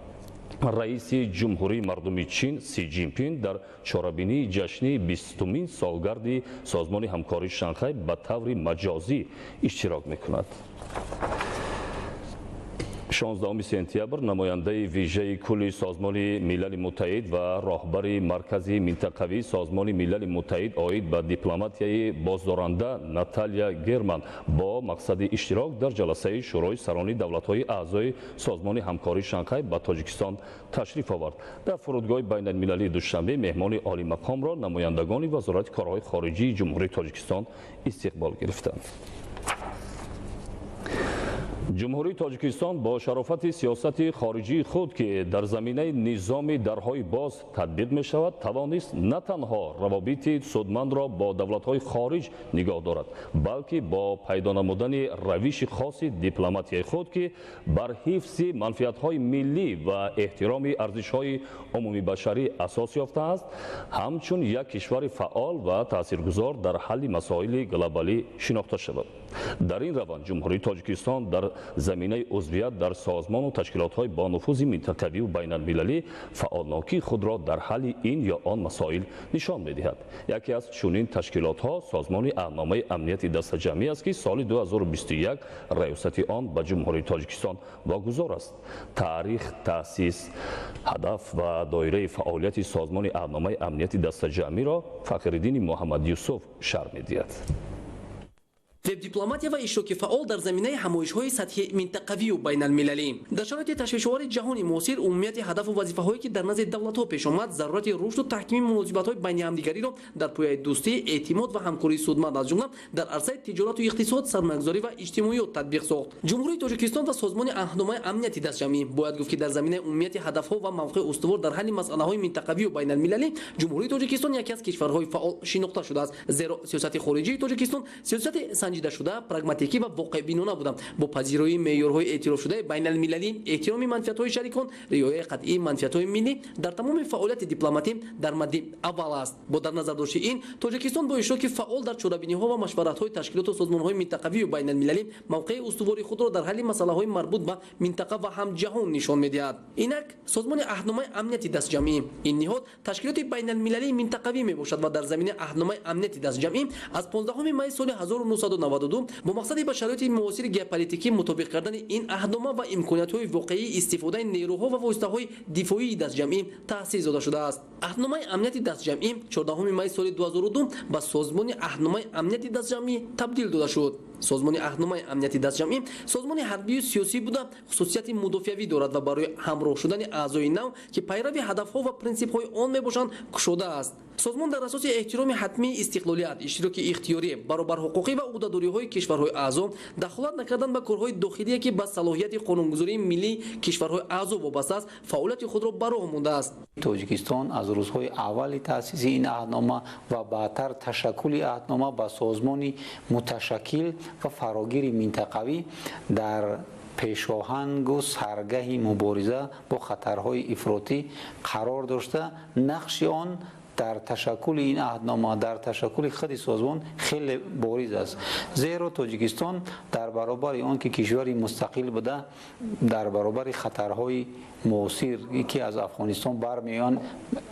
Раиси Ҷумҳурии Мардумии Чин Си Ҷинпин дар чорабинии ҷашни 20-умин солгарди Созмони ҳамкории Шанхай ба таври маҷозӣ иштирок мекунад. 16 сентябр намояндаи вижаи кулли Созмони Милали Муттаҳид ва роҳбари Маркази минтақавии Созмони Милали Муттаҳид оид ба дипломатияи боздоранда Наталья Герман бо мақсади иштирок дар ҷаласаи Шӯрои сарони давлатҳои аъзои Созмони ҳамкории Шанхай ба Тоҷикистон ташриф овард. Дар фурудгоҳи байналмилалии Душанбе меҳмони олимақомро намояндагони Вазорати корҳои хориҷии Ҷумҳурии Тоҷикистон истиқбол гирифтанд. Ҷумҳурии Тоҷикистон бо шарофати сиёсати хориҷии худ, ки дар заминаи низоми дарҳои боз татбиқ мешавад, тавонист на танҳо равобити судмандро бо давлатҳои хориҷ нигоҳ дорад, балки бо пайдо намудани равиши хоси дипломатияи худ, ки бар ҳифзи манфиатҳои миллӣ ва эҳтироми арзишҳои умумибашарӣ асос ёфтааст, ҳамчун як кишвари фаъол ва таъсиргузор дар ҳалли масоили глобалӣ шинохта шавад. Дар ин раванд Ҷумҳурии Тоҷикистон дар заминаи узвият дар созмону ташкилотҳои бонуфузи минтақавию байналмилалӣ фаъолнокии худро дар ҳалли ин ё он масоил нишон медиҳад. Яке аз чунин ташкилотҳо Созмони Аҳдномаи Амнияти Дастаҷамъӣ аст, ки соли 2021 раёсати он ба Ҷумҳурии Тоҷикистон вогузор аст. Таърих, таъсис, ҳадаф ва доираи фаъолияти Созмони Аҳдномаи Амнияти Дастаҷамъиро Фахриддини Муҳаммадюсуф шарҳ медиҳад. Веб-дипломатия ва иштироки фаъол дар заминаи ҳамоишҳои сатҳи минтақавию байналмилалӣ. Дар шароити ташвишовари ҷаҳони муосир умумияти ҳадафу вазифаҳое, ки дар назди давлатҳо пеш омад, зарурати рушду таҳкими муносибатҳои байни ҳамдигариро дар пояи дӯстӣ, эътимод ва ҳамкории судманд, аз ҷумла дар арсаи тиҷорату иқтисод, сармоягузорӣ ва иҷтимоиёт татбиқ сохт. Ҷумҳурии Тоҷикистон ва Созмони Аҳдномаи Амнияти Дастҷамъӣ бояд гуфт, ки дар заминаи умумияти ҳадафҳо ва мавқеи устувор дар ҳалли масъалаҳои минтақавию байналмилалӣ Ҷумҳурии Тоҷикистон яке аз кишварҳои фаъол шинохта шудааст. Зеро сиёсати хориҷии Тоҷикистон сиёсати санҷида шуда, прагматикӣ ва воқеъбинона буда, бо пазироии меъёрҳои эътирофшудаи байналмилалӣ, эҳтироми манфиатҳои шарикон, риояи қатъии манфиатҳои миллӣ дар тамоми фаъолияти дипломатӣ дар мадди аввал аст. Бо дар назар дошти ин, Тоҷикистон бо иштироки фаъол дар чорабиниҳо ва машваратҳои ташкилоту созмонҳои минтақавию байналмилалӣ мавқеи устувори худро дар ҳалли масъалаҳои марбут ба минтақа ва ҳам ҷаҳон нишон медиҳад. Инак Созмони Аҳдномаи Амнияти Дастҷамъӣ. Ин ниҳод ташкилоти байналмилалии минтақавӣ мебошад ва дар заминаи Аҳдномаи Амнияти Дастҷамъӣ аз 15 май соли 1992 бо мақсади ба шароити муосири геополитикӣ мутобиқ кардани ин аҳднома ва имкониятҳои воқеии истифодаи нерӯҳо ва воситаҳои дифоии дастҷамъӣ таъсис дода шудааст. Аҳдномаи Амнияти Дастҷамъӣ 14 май соли 2002 ба Созмони Аҳдномаи Амнияти Дастҷамъӣ табдил дода шуд. Созмони Аҳдномаи Амнияти Дастҷамъӣ созмони ҳарбию сиёсӣ буда, хусусияти мудофиавӣ дорад ва барои ҳамроҳ шудани аъзои нав, ки пайрави ҳадафҳо ва принсипҳои он мебошанд, кушода аст. Созмон дар асоси эҳтироми ҳатмии истиқлолият, иштироки ихтиёрӣ, баробарҳуқуқӣ ва ӯҳдадориҳои кишварҳои аъзо, дахолат накардан ба корҳои дохилие, ки ба салоҳияти қонунгузории миллии кишварҳои аъзо вобаста аст, фаъолияти худро ба роҳ мондааст. Тоҷикистон аз рӯзҳои аввали таъсиси ин аҳднома ва баъдтар ташаккули аҳднома ба созмони муташаккил ва фарогири минтақавӣ дар пешоҳангу саргаҳи мубориза бо хатарҳои ифротӣ қарор дошта, нақши он дар ташаккули ин аҳднома, дар ташаккули худи созмон хеле бориз аст. Зеро Тоҷикистон дар баробари он ки кишвари мустақил буда, дар баробари хатарҳои муосир, ки аз Афғонистон бармеоянд,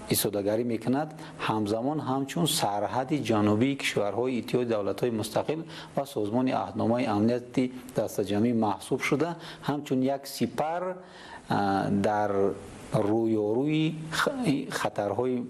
истодагарӣ мекунад, ҳамзамон ҳамчун сарҳади ҷанубии кишварҳои Иттиҳоди давлатҳои мустақил ва Созмони Аҳдномаи Амнияти Дастаҷамъӣ маҳсуб шуда, ҳамчун як сипар дар рӯёрӯи хатарҳои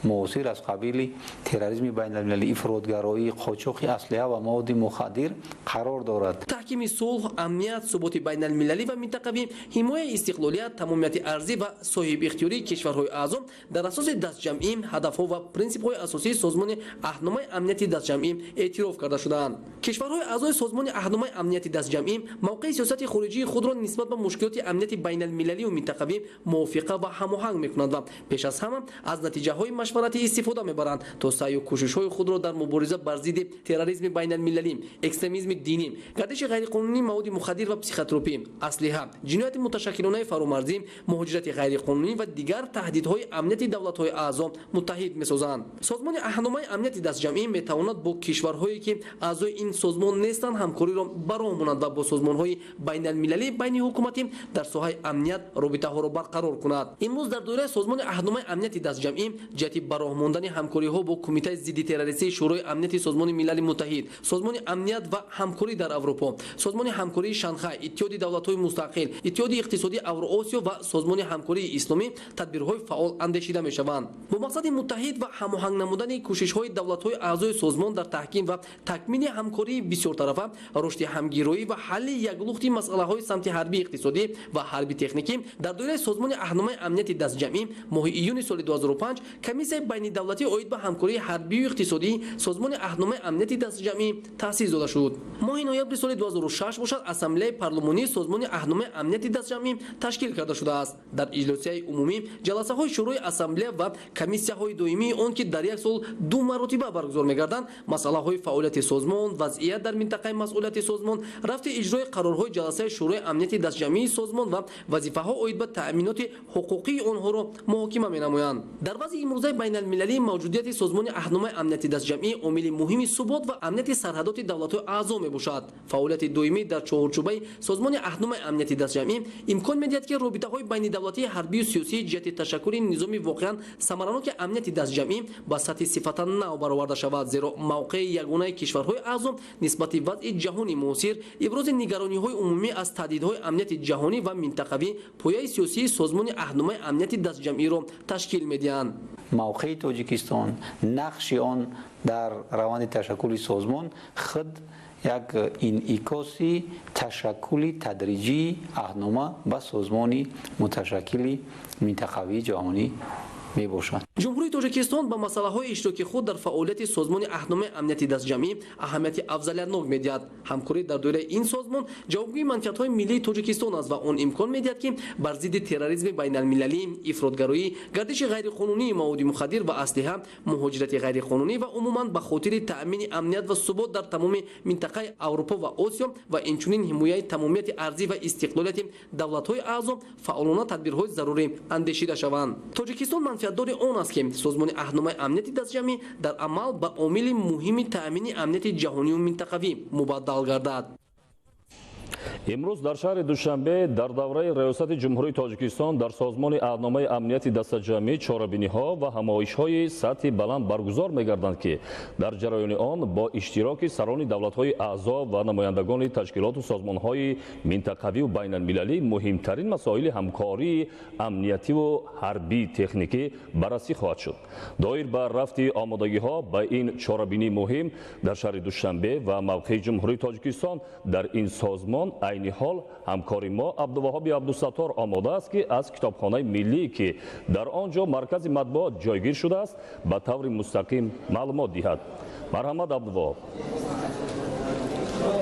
муосир аз қабили терроризми байналмилалӣ, ифротгароӣ, қочоқи аслиҳа ва маводи мухаддир қарор дорад. Таҳкими сулҳ, амният, суботи байналмилалӣ ва минтақавӣ, ҳимояи истиқлолият, тамомияти арзӣ ва соҳибихтиёрии кишварҳои аъзо дар асоси дастҷамъӣ ҳадафҳо ва принсипҳои асосии Созмони Аҳдномаи Амнияти Дастҷамъӣ эътироф карда шудаанд. Кишварҳои аъзои Созмони Аҳдномаи Амнияти Дастҷамъӣ мавқеи сиёсати хориҷии худро нисбат ба мушкилоти амнияти байналмилалию минтақавӣ мувофиқа ва ҳамоҳанг мекунанд ва пеш аз ҳама аз натиҷаҳои машваратӣ истифода мебаранд, то саъю кӯшишҳои худро дар мубориза бар зидди терроризми байналмилалӣ, экстремизми динӣ, гардиши ғайриқонунии маводи мухаддир ва психотропӣ, аслиҳа, ҷинояти муташаккилонаи фаромарзӣ, муҳоҷирати ғайриқонунӣ ва дигар таҳдидҳои амнияти давлатҳои аъзо муттаҳид месозанд. Созмони Аҳдномаи Амнияти Дастҷамъӣ метавонад бо кишварҳое, ки аъзои ин созмон нестанд, ҳамкориро ба роҳ монанд ва бо созмонҳои байналмилалии байниҳукуматӣ дар соҳаи амният робитаҳоро барқарор кунад. Имрӯз дар доираи Созмони Аҳдномаи Амнияти Дастҷамъӣ ҷиҳати Ҷиҳати ба роҳ мондани ҳамкориҳо бо Кумитаи зидди террористии Шӯрои Амнияти Созмони Милали Муттаҳид, Созмони Амният ва Ҳамкорӣ дар Аврупо, Созмони Ҳамкории Шанхай, Иттиҳоди Давлатҳои Мустақил, Иттиҳоди Иқтисодии Авроосиё ва Созмони Ҳамкории Исломӣ тадбирҳои фаъол андешида мешаванд. Бо мақсади муттаҳид ва ҳамоҳанг намудани кӯшишҳои давлатҳои аъзои созмон дар таҳким ва такмили ҳамкории бисёртарафа, рушди ҳамгироӣ ва ҳалли яклухти масъалаҳои самти ҳарбии иқтисодӣ ва ҳарби техникӣ дар доираи Созмони Аҳдномаи Амнияти Дастҷамъӣ моҳи июни соли 2005 Комиссияи байнидавлатӣ оид ба ҳамкории ҳарбию иқтисодии Созмони Аҳдномаи Амнияти Дастҷамъӣ таъсис дода шуд. Моҳи ноябри соли 2006 бошад, Ассамблеяи парлумонии Созмони Аҳдномаи Амнияти Дастҷамъӣ ташкил карда шудааст. Дар иҷлосияи умумӣ, ҷаласаҳои Шӯрои Ассамблея ва комиссияҳои доимии он, ки дар як сол ду маротиба баргузор мегарданд, масъалаҳои фаъолияти созмон, вазъият дар минтақаи масъулияти созмон, рафти иҷрои қарорҳои ҷаласаи Шӯрои Амнияти Дастҷамъии созмон ва вазифаҳо оид ба таъминоти ҳуқуқии онҳоро муҳокима менамоянд. Дар вазъи имрӯзаи байналмилалии мавҷудияти Созмони Аҳдномаи Амнияти Дастҷамъӣ омили муҳими субот ва амнияти сарҳадоти давлатҳои аъзо мебошад. Фаъолияти доимӣ дар чорчӯбаи Созмони Аҳдномаи Амнияти Дастҷамъӣ имкон медиҳад, ки робитаҳои байнидавлатии ҳарбию сиёсии ҷиҳати ташаккули низоми воқеан самараноки амнияти дастҷамъӣ ба сатҳи сифатан нав бароварда шавад, зеро мавқеи ягонаи кишварҳои аъзо нисбати вазъи ҷаҳони муосир, ибрози нигарониҳои умумӣ аз таҳдидҳои амнияти ҷаҳонӣ ва минтақавӣ пояи сиёсии Созмони Аҳдномаи Амнияти Дастҷамъиро ташкил медиҳанд. Мавқеи Тоҷикистон, нақши он дар раванди ташаккули созмон худ як инъикоси ташаккули тадриҷии аҳднома ба созмони муташаккили минтақавии ҷаҳонӣ мебошад. Ҷумҳурии Тоҷикистон ба масъалаҳои иштироки худ дар фаъолияти Созмони Аҳдномаи Амнияти Дастҷамъӣ аҳамияти афзалиятнок медиҳад. Ҳамкорӣ дар доираи ин созмон ҷавобгӯи манфиатҳои миллии Тоҷикистон аст ва он имкон медиҳад, ки бар зидди терроризми байналмилалӣ, ифротгароӣ, гардиши ғайриқонунии маводи мухаддир ва аслиҳа, муҳоҷирати ғайриқонунӣ ва умуман ба хотири таъмини амният ва субот дар тамоми минтақаи Аврупо ва Осиё ва инчунин ҳимояи тамомияти арзӣ ва истиқлолияти давлатҳои аъзо фаъолона тадбирҳои зарурӣ андешида шаванд. Тоҷикистон манфиатдори он аст, ки Созмони Аҳдномаи Амнияти Дастҷамъӣ дар амал ба омили муҳими таъмини амнияти ҷаҳонию минтақавӣ мубаддал гардад. Имрӯз дар шаҳри Душанбе дар давраи Раёсати Ҷумҳурии Тоҷикистон дар Созмони Аҳдномаи Амнияти Дастаҷамъӣ чорабиниҳо ва ҳамоишҳои сатҳи баланд баргузор мегарданд, ки дар ҷараёни он бо иштироки сарони давлатҳои аъзо ва намояндагони ташкилоту созмонҳои минтақавию байналмилалӣ муҳимтарин масоили ҳамкории амниятиву ҳарбии техникӣ баррасӣ хоҳад шуд. Доир ба рафти омодагиҳо ба ин чорабинии муҳим дар шаҳри Душанбе ва мавқеи Ҷумҳурии Тоҷикистон дар ин созмон айни ҳол ҳамкори мо Абдуваҳоби Абдусаттор омода аст, ки аз китобхонаи миллӣ, ки дар он ҷо маркази матбуот ҷойгир шудааст, ба таври мустақим маълумот диҳад. Марҳамат, Абдуваҳоб.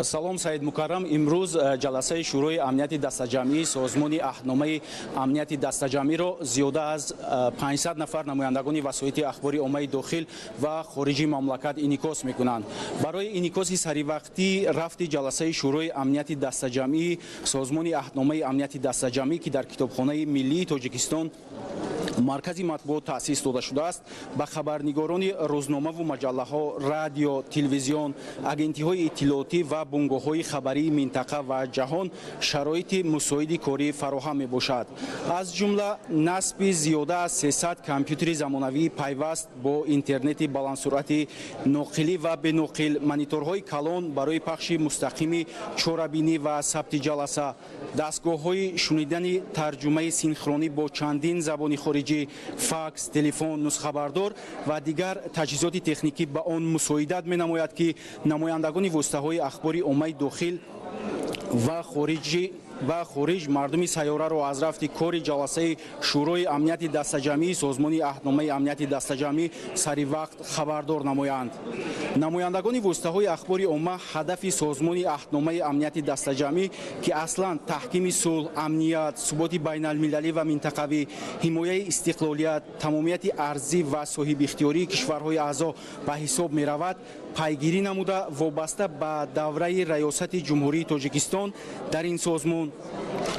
Салом, Саид Мукаррам. Имрӯз ҷаласаи Шӯрои Амнияти Дастаҷамъии Созмони Аҳдномаи Амнияти Дастаҷамъиро зиёда аз 500 нафар намояндагони васоити ахбори оммаи дохил ва хориҷи мамлакат инъикос мекунанд. Барои инъикоси саривақтӣ рафти ҷаласаи Шӯрои Амнияти Дастаҷамъии Созмони Аҳдномаи Амнияти Дастаҷамъӣ, ки дар Китобхонаи миллии Тоҷикистон маркази матбуот таъсис дода шудааст, ба хабарнигорони рӯзномаву маҷаллаҳо, радио, телевизион, агентиҳои иттилоотӣ ва бунгоҳҳои хабарии минтақа ва ҷаҳон шароити мусоиди корӣ фароҳам мебошад. Аз ҷумла насби зиёда аз 300 компютери замонавии пайваст бо интернети баландсуръати ноқилӣ ва беноқил, мониторҳои калон барои пахши мустақими чорабинӣ ва сабти ҷаласа, дастгоҳҳои шунидани тарҷумаи синхронӣ бо чандин забони хориҷӣ, факс, телефон, нусхабардор ва дигар таҷҳизоти техникӣ ба он мусоидат менамояд, ки намояндагони воситаҳои ахбори оммаи дохил ва хориҷ мардуми сайёраро аз рафти кори ҷаласаи Шӯрои Амнияти Дастаҷамъии Созмони Аҳдномаи Амнияти Дастаҷамъӣ сари вақт хабардор намоянд. Намояндагони воситаҳои ахбори омма ҳадафи Созмони Аҳдномаи Амнияти Дастаҷамъӣ, ки аслан таҳкими сулҳ, амният, суботи байналмилалӣ ва минтақавӣ, ҳимояи истиқлолият, тамомияти арзӣ ва соҳибихтиёрии кишварҳои аъзо ба ҳисоб меравад, пайгирӣ намуда, вобаста ба давраи Раёсати Ҷумҳурии Тоҷикистон дар ин созмон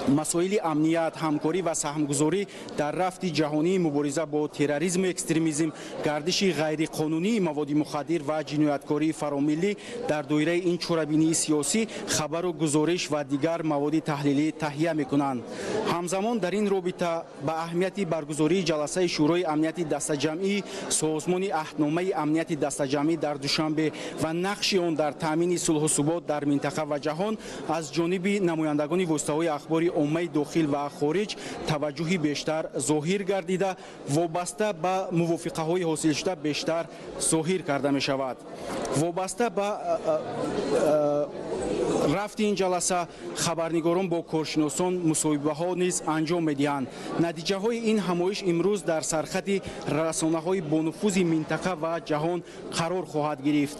Масоили амният, ҳамкорӣ ва саҳмгузорӣ дар рафти ҷаҳонии мубориза бо терроризму экстремизм, гардиши ғайриқонунии маводи мухаддир ва ҷинояткории фаромиллӣ дар доираи ин чорабинии сиёсӣ хабару гузориш ва дигар маводи таҳлилӣ таҳия мекунанд. Ҳамзамон дар ин робита ба аҳамияти баргузории ҷаласаи Шӯрои амнияти дастаҷамъии Созмони Аҳдномаи амнияти дастаҷамъӣ дар Душанбе ва нақши он дар таъмини сулҳу субот дар минтақа ва ҷаҳон аз ҷониби намояндагони воситаҳои ахбори оммаи дохил ва хориҷ таваҷҷӯҳи бештар зоҳир гардида, вобаста ба мувофиқаҳои ҳосилшуда бештар зоҳир карда мешавад. Вобаста ба рафти ин ҷаласа хабарнигорон бо коршиносон мусоҳибаҳо низ анҷом медиҳанд. Натиҷаҳои ин ҳамоиш имрӯз дар сархати расонаҳои бонуфузи минтақа ва ҷаҳон қарор хоҳад гирифт.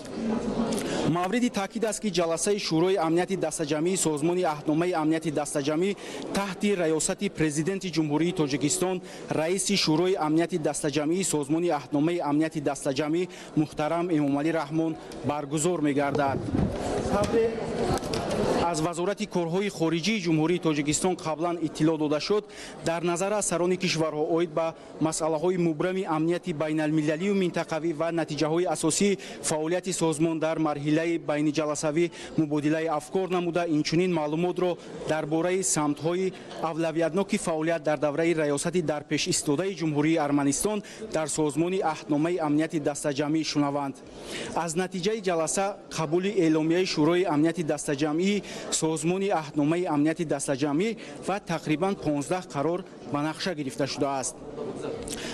Мавриди таъкид аст, ки ҷаласаи Шӯрои амнияти дастаҷамъии Созмони Аҳдномаи амнияти дастаҷамъӣ таҳти раёсати Президенти Ҷумҳурии Тоҷикистон, раиси Шӯрои амнияти дастаҷамъии Созмони Аҳдномаи амнияти дастаҷамъӣ муҳтарам Эмомалӣ Раҳмон баргузор мегардад. Аз Вазорати корҳои хориҷии Ҷумҳурии Тоҷикистон қаблан иттилоъ дода шуд, дар назар аз сарони кишварҳо оид ба масъалаҳои мубрами амнияти байналмилалию минтақавӣ ва натиҷаҳои асосии фаъолияти созмон дар марҳилаи байниҷаласавӣ мубодилаи афкор намуда, инчунин маълумотро дар бораи самтҳои авлавиятноки фаъолият дар давраи раёсати дар пешистодаи Ҷумҳурии Арманистон дар Созмони Аҳдномаи амнияти дастаҷамъӣ шунаванд. Аз натиҷаи ҷаласа қабули эъломияи Шӯрои амнияти дастаҷамъии Созмони Аҳдномаи амнияти дастаҷамъӣ ва тақрибан 15 қарор ба нақша гирифта шудааст.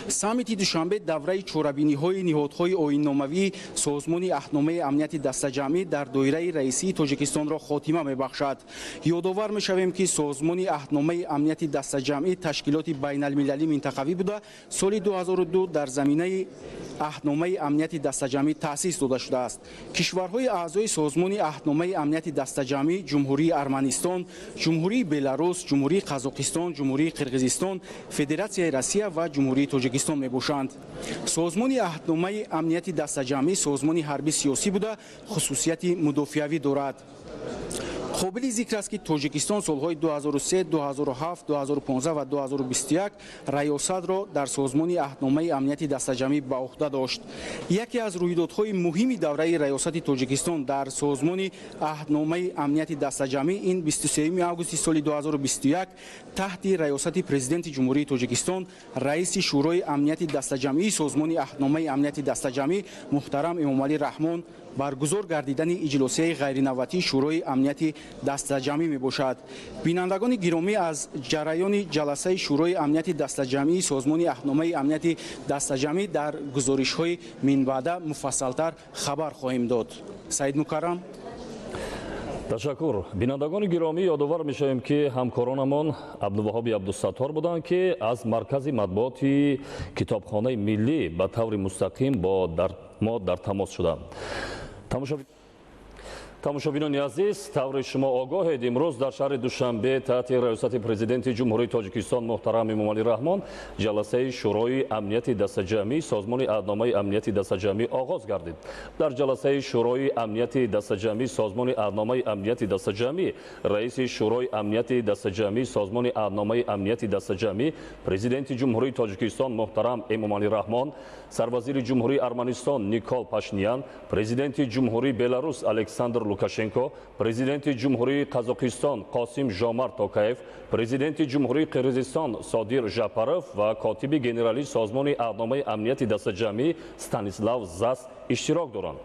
Саммити Душанбе давраи чорабиниҳои ниҳодҳои оинномавии Созмони Аҳдномаи амнияти дастаҷамъӣ дар доираи раисии Тоҷикистонро хотима мебахшад. Ёдовар мешавем, ки Созмони Аҳдномаи амнияти дастаҷамъӣ ташкилоти байналмилалӣ минтақавӣ буда, соли 2002 дар заминаи Аҳдномаи амнияти дастаҷамъӣ таъсис дода шудааст. Кишварҳои аъзои Созмони Аҳдномаи амнияти дастаҷамъӣ Ҷумҳурии Арманистон, Ҷумҳурии Беларус, Ҷумҳурии Қазоқистон, Ҷумҳурии Қирғизистон, Федератсияи Россия ва Ҷумҳурии Тоҷикистон мебошанд. Созмони Аҳдномаи амнияти дастаҷамъӣ созмони ҳарбӣ сиёсӣ буда, хусусияти мудофиавӣ дорад. Қобили зикр аст, ки Тоҷикистон солҳои 2003, 2007, 2015 ва 2021 раёсатро дар Созмони Аҳдномаи амнияти дастаҷамъӣ ба уҳда дошт. Яке аз рӯйдодҳои муҳими давраи раёсати Тоҷикистон дар Созмони Аҳдномаи амнияти дастаҷамъӣ ин 23 августи соли 2021 таҳти раёсати Президенти Ҷумҳурии Тоҷикистон, раиси Шӯрои амнияти дастаҷамъии Созмони Аҳдномаи амнияти дастаҷамъӣ муҳтарам Эмомалӣ Раҳмон баргузор гардидани иҷлосияи ғайринавбатии Шӯрои амнияти дастаҷамъӣ мебошад. Бинандагони гиромӣ, аз ҷараёни ҷаласаи Шӯрои амнияти дастаҷамъии Созмони Аҳдномаи амнияти дастаҷамъӣ дар гузоришҳои минбаъда муфассалтар хабар хоҳем дод. Саид Мукаррам. Ташаккур. Бинандагони гиромӣ, ёдовар мешавем, ки ҳамкоронамон Абдуваҳоби Абдусаттор буданд, ки аз маркази матбуоти Китобхонаи миллӣ ба таври мустақим бо мо дар тамос шуданд. Тамошобинони азиз, таври шумо огоҳед, имрӯз дар шаҳри Душанбе таҳти раёсати Президенти Ҷумҳурии Тоҷикистон муҳтарам Эмомалӣ Раҳмон ҷаласаи Шӯрои амнияти дастаҷамъии Созмони Аҳдномаи амнияти дастаҷамъӣ оғоз гардид. Дар ҷаласаи Шӯрои амнияти дастаҷамъии Созмони Аҳдномаи амнияти дастаҷамъӣ раиси Шӯрои амнияти дастаҷамъии Созмони Аҳдномаи амнияти дастаҷамъӣ, Президенти Ҷумҳурии Тоҷикистон муҳтарам Эмомалӣ Раҳмон, сарвазири Ҷумҳурии Арманистон Никол Пашинян, Президенти Ҷумҳурии Беларус Александр Лукашенко, Президенти Ҷумҳурии Қазоқистон Қосим Жомарт Токаев, Президенти Ҷумҳурии Қирғизистон Содир Жапаров ва котиби генералии Созмони Аҳдномаи амнияти дастаҷамъӣ Станислав Зас иштирок доранд.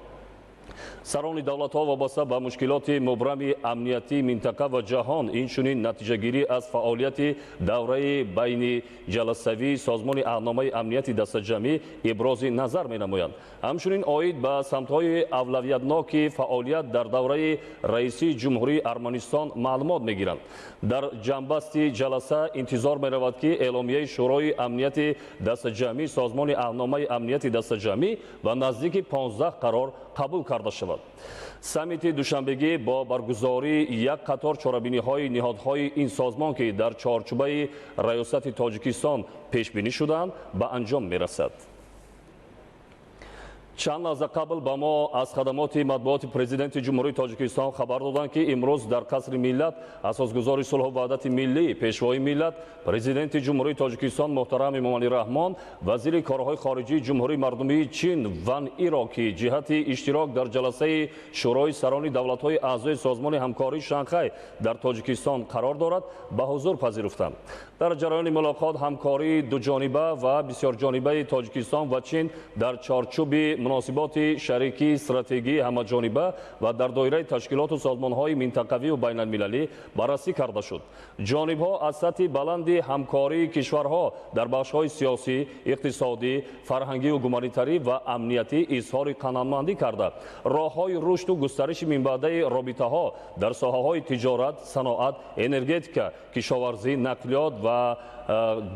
Сарони давлатҳо вобаста ба мушкилоти мубрами амниятии минтақа ва ҷаҳон, инчунин натиҷагирӣ аз фаъолияти давраи байниҷаласавии Созмони Аҳдномаи амнияти дастаҷамъӣ ибрози назар менамоянд. Ҳамчунин оид ба самтҳои авлавиятноки фаъолият дар давраи раисии Ҷумҳурии Арманистон маълумот мегиранд. Дар ҷамъбасти ҷаласа интизор меравад, ки эъломияи Шӯрои амнияти дастаҷамъии Созмони Аҳдномаи амнияти дастаҷамъӣ ба наздики 15 қарор қабул карда шавад. Саммити Душанбегӣ бо баргузории як қатор чорабиниҳои ниҳодҳои ин созмон, ки дар чорчӯбаи раёсати Тоҷикистон пешбинӣ шудаанд, ба анҷом мерасад. Чанд лаҳза қабл ба мо аз хадамоти матбуоти Президенти Ҷумҳурии Тоҷикистон хабар доданд, ки имрӯз дар Қасри Миллат асосгузори сулҳу ваҳдати миллӣ, Пешвои миллат, Президенти Ҷумҳурии Тоҷикистон муҳтарам Эмомалӣ Раҳмон вазири корҳои хориҷии Ҷумҳурии Мардумии Чин Ван Иро, ки ҷиҳати иштирок дар ҷаласаи Шӯрои сарони давлатҳои аъзои Созмони ҳамкории Шанхай дар Тоҷикистон қарор дорад, ба ҳузур пазируфтанд. Дар ҷараёни мулоқот ҳамкории дуҷониба ва бисёрҷонибаи Тоҷикистон ва Чин дар чорчӯби муносиботи шарикии стратегии ҳамаҷониба ва дар доираи ташкилоту созмонҳои минтақавию байналмилалӣ баррасӣ карда шуд. Ҷонибҳо аз сатҳи баланди ҳамкории кишварҳо дар бахшҳои сиёсӣ, иқтисодӣ, фарҳангию гуманитарӣ ва амниятӣ изҳори қаноатмандӣ карда, роҳҳои рушду густариши минбаъдаи робитаҳо дар соҳаҳои тиҷорат, саноат, энергетика, кишоварзӣ, нақлиёт ва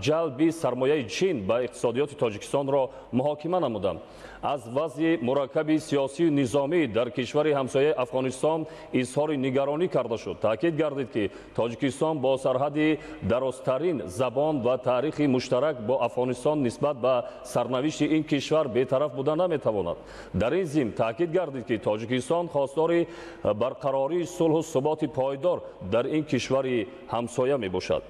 ҷалби сармояи Чин ба иқтисодиёти Тоҷикистонро муҳокима намуданд. Аз вазъи мураккаби сиёсию низомӣ дар кишвари ҳамсояи Афғонистон изҳори нигаронӣ карда шуд. Таъкид гардид, ки Тоҷикистон бо сарҳади дарозтарин, забон ва таърихи муштарак бо Афғонистон нисбат ба сарнавишти ин кишвар бетараф буда наметавонад. Дар ин зимн таъкид гардид, ки Тоҷикистон хостори барқарории сулҳу суботи пойдор дар ин кишвари ҳамсоя мебошад.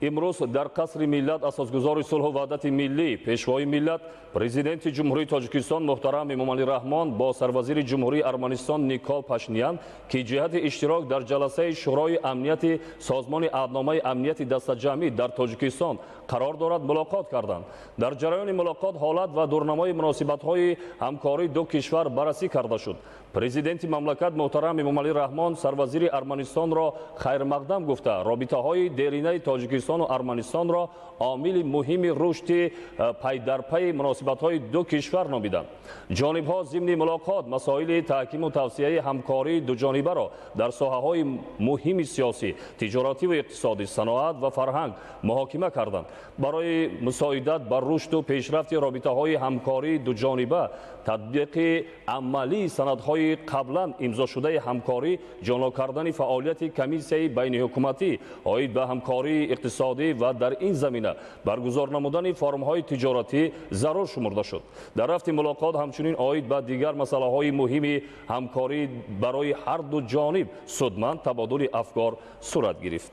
Имрӯз дар Қасри Миллат асосгузори сулҳу ваҳдати миллӣ, Пешвои миллат, Президенти Ҷумҳурии Тоҷикистон муҳтарам Эмомалӣ Раҳмон бо сарвазири Ҷумҳурии Арманистон Никол Пашинян, ки ҷиҳати иштирок дар ҷаласаи Шӯрои амнияти Созмони аҳдномаи амнияти дастаҷамъӣ дар Тоҷикистон қарор дорад, мулоқот карданд. Дар ҷараёни мулоқот ҳолат ва дурнамои муносибатҳои ҳамкории ду кишвар баррасӣ карда шуд. Президенти мамлакат муҳтарам Эмомалӣ Раҳмон сарвазири Арманистонро хайрмақдам гуфта, робитаҳои деринаи Тоҷикистону Арманистонро омили муҳими рушди пайдарпайи муносибатҳои ду кишвар номиданд. Ҷонибҳо зимни мулоқот масоили таҳкиму тавсияи ҳамкории дуҷонибаро дар соҳаҳои муҳими сиёсӣ, тиҷоративу иқтисодӣ, саноат ва фарҳанг муҳокима карданд. Барои мусоидат ба рушду пешрафти робитаҳои ҳамкории дуҷониба, татбиқи амалии санадҳои қаблан имзошудаи ҳамкорӣ, ҷонло кардани фаъолияти комиссияи байниҳукуматӣ оид ба ҳамкории иқтисодӣ ва дар ин замина баргузор намудани форумҳои тиҷоратӣ зарур шумурда шуд. Дар рафти мулоқот ҳамчунин оид ба дигар масъалаҳои муҳими ҳамкорӣ барои ҳар ду ҷониб судманд табодули афкор сурат гирифт.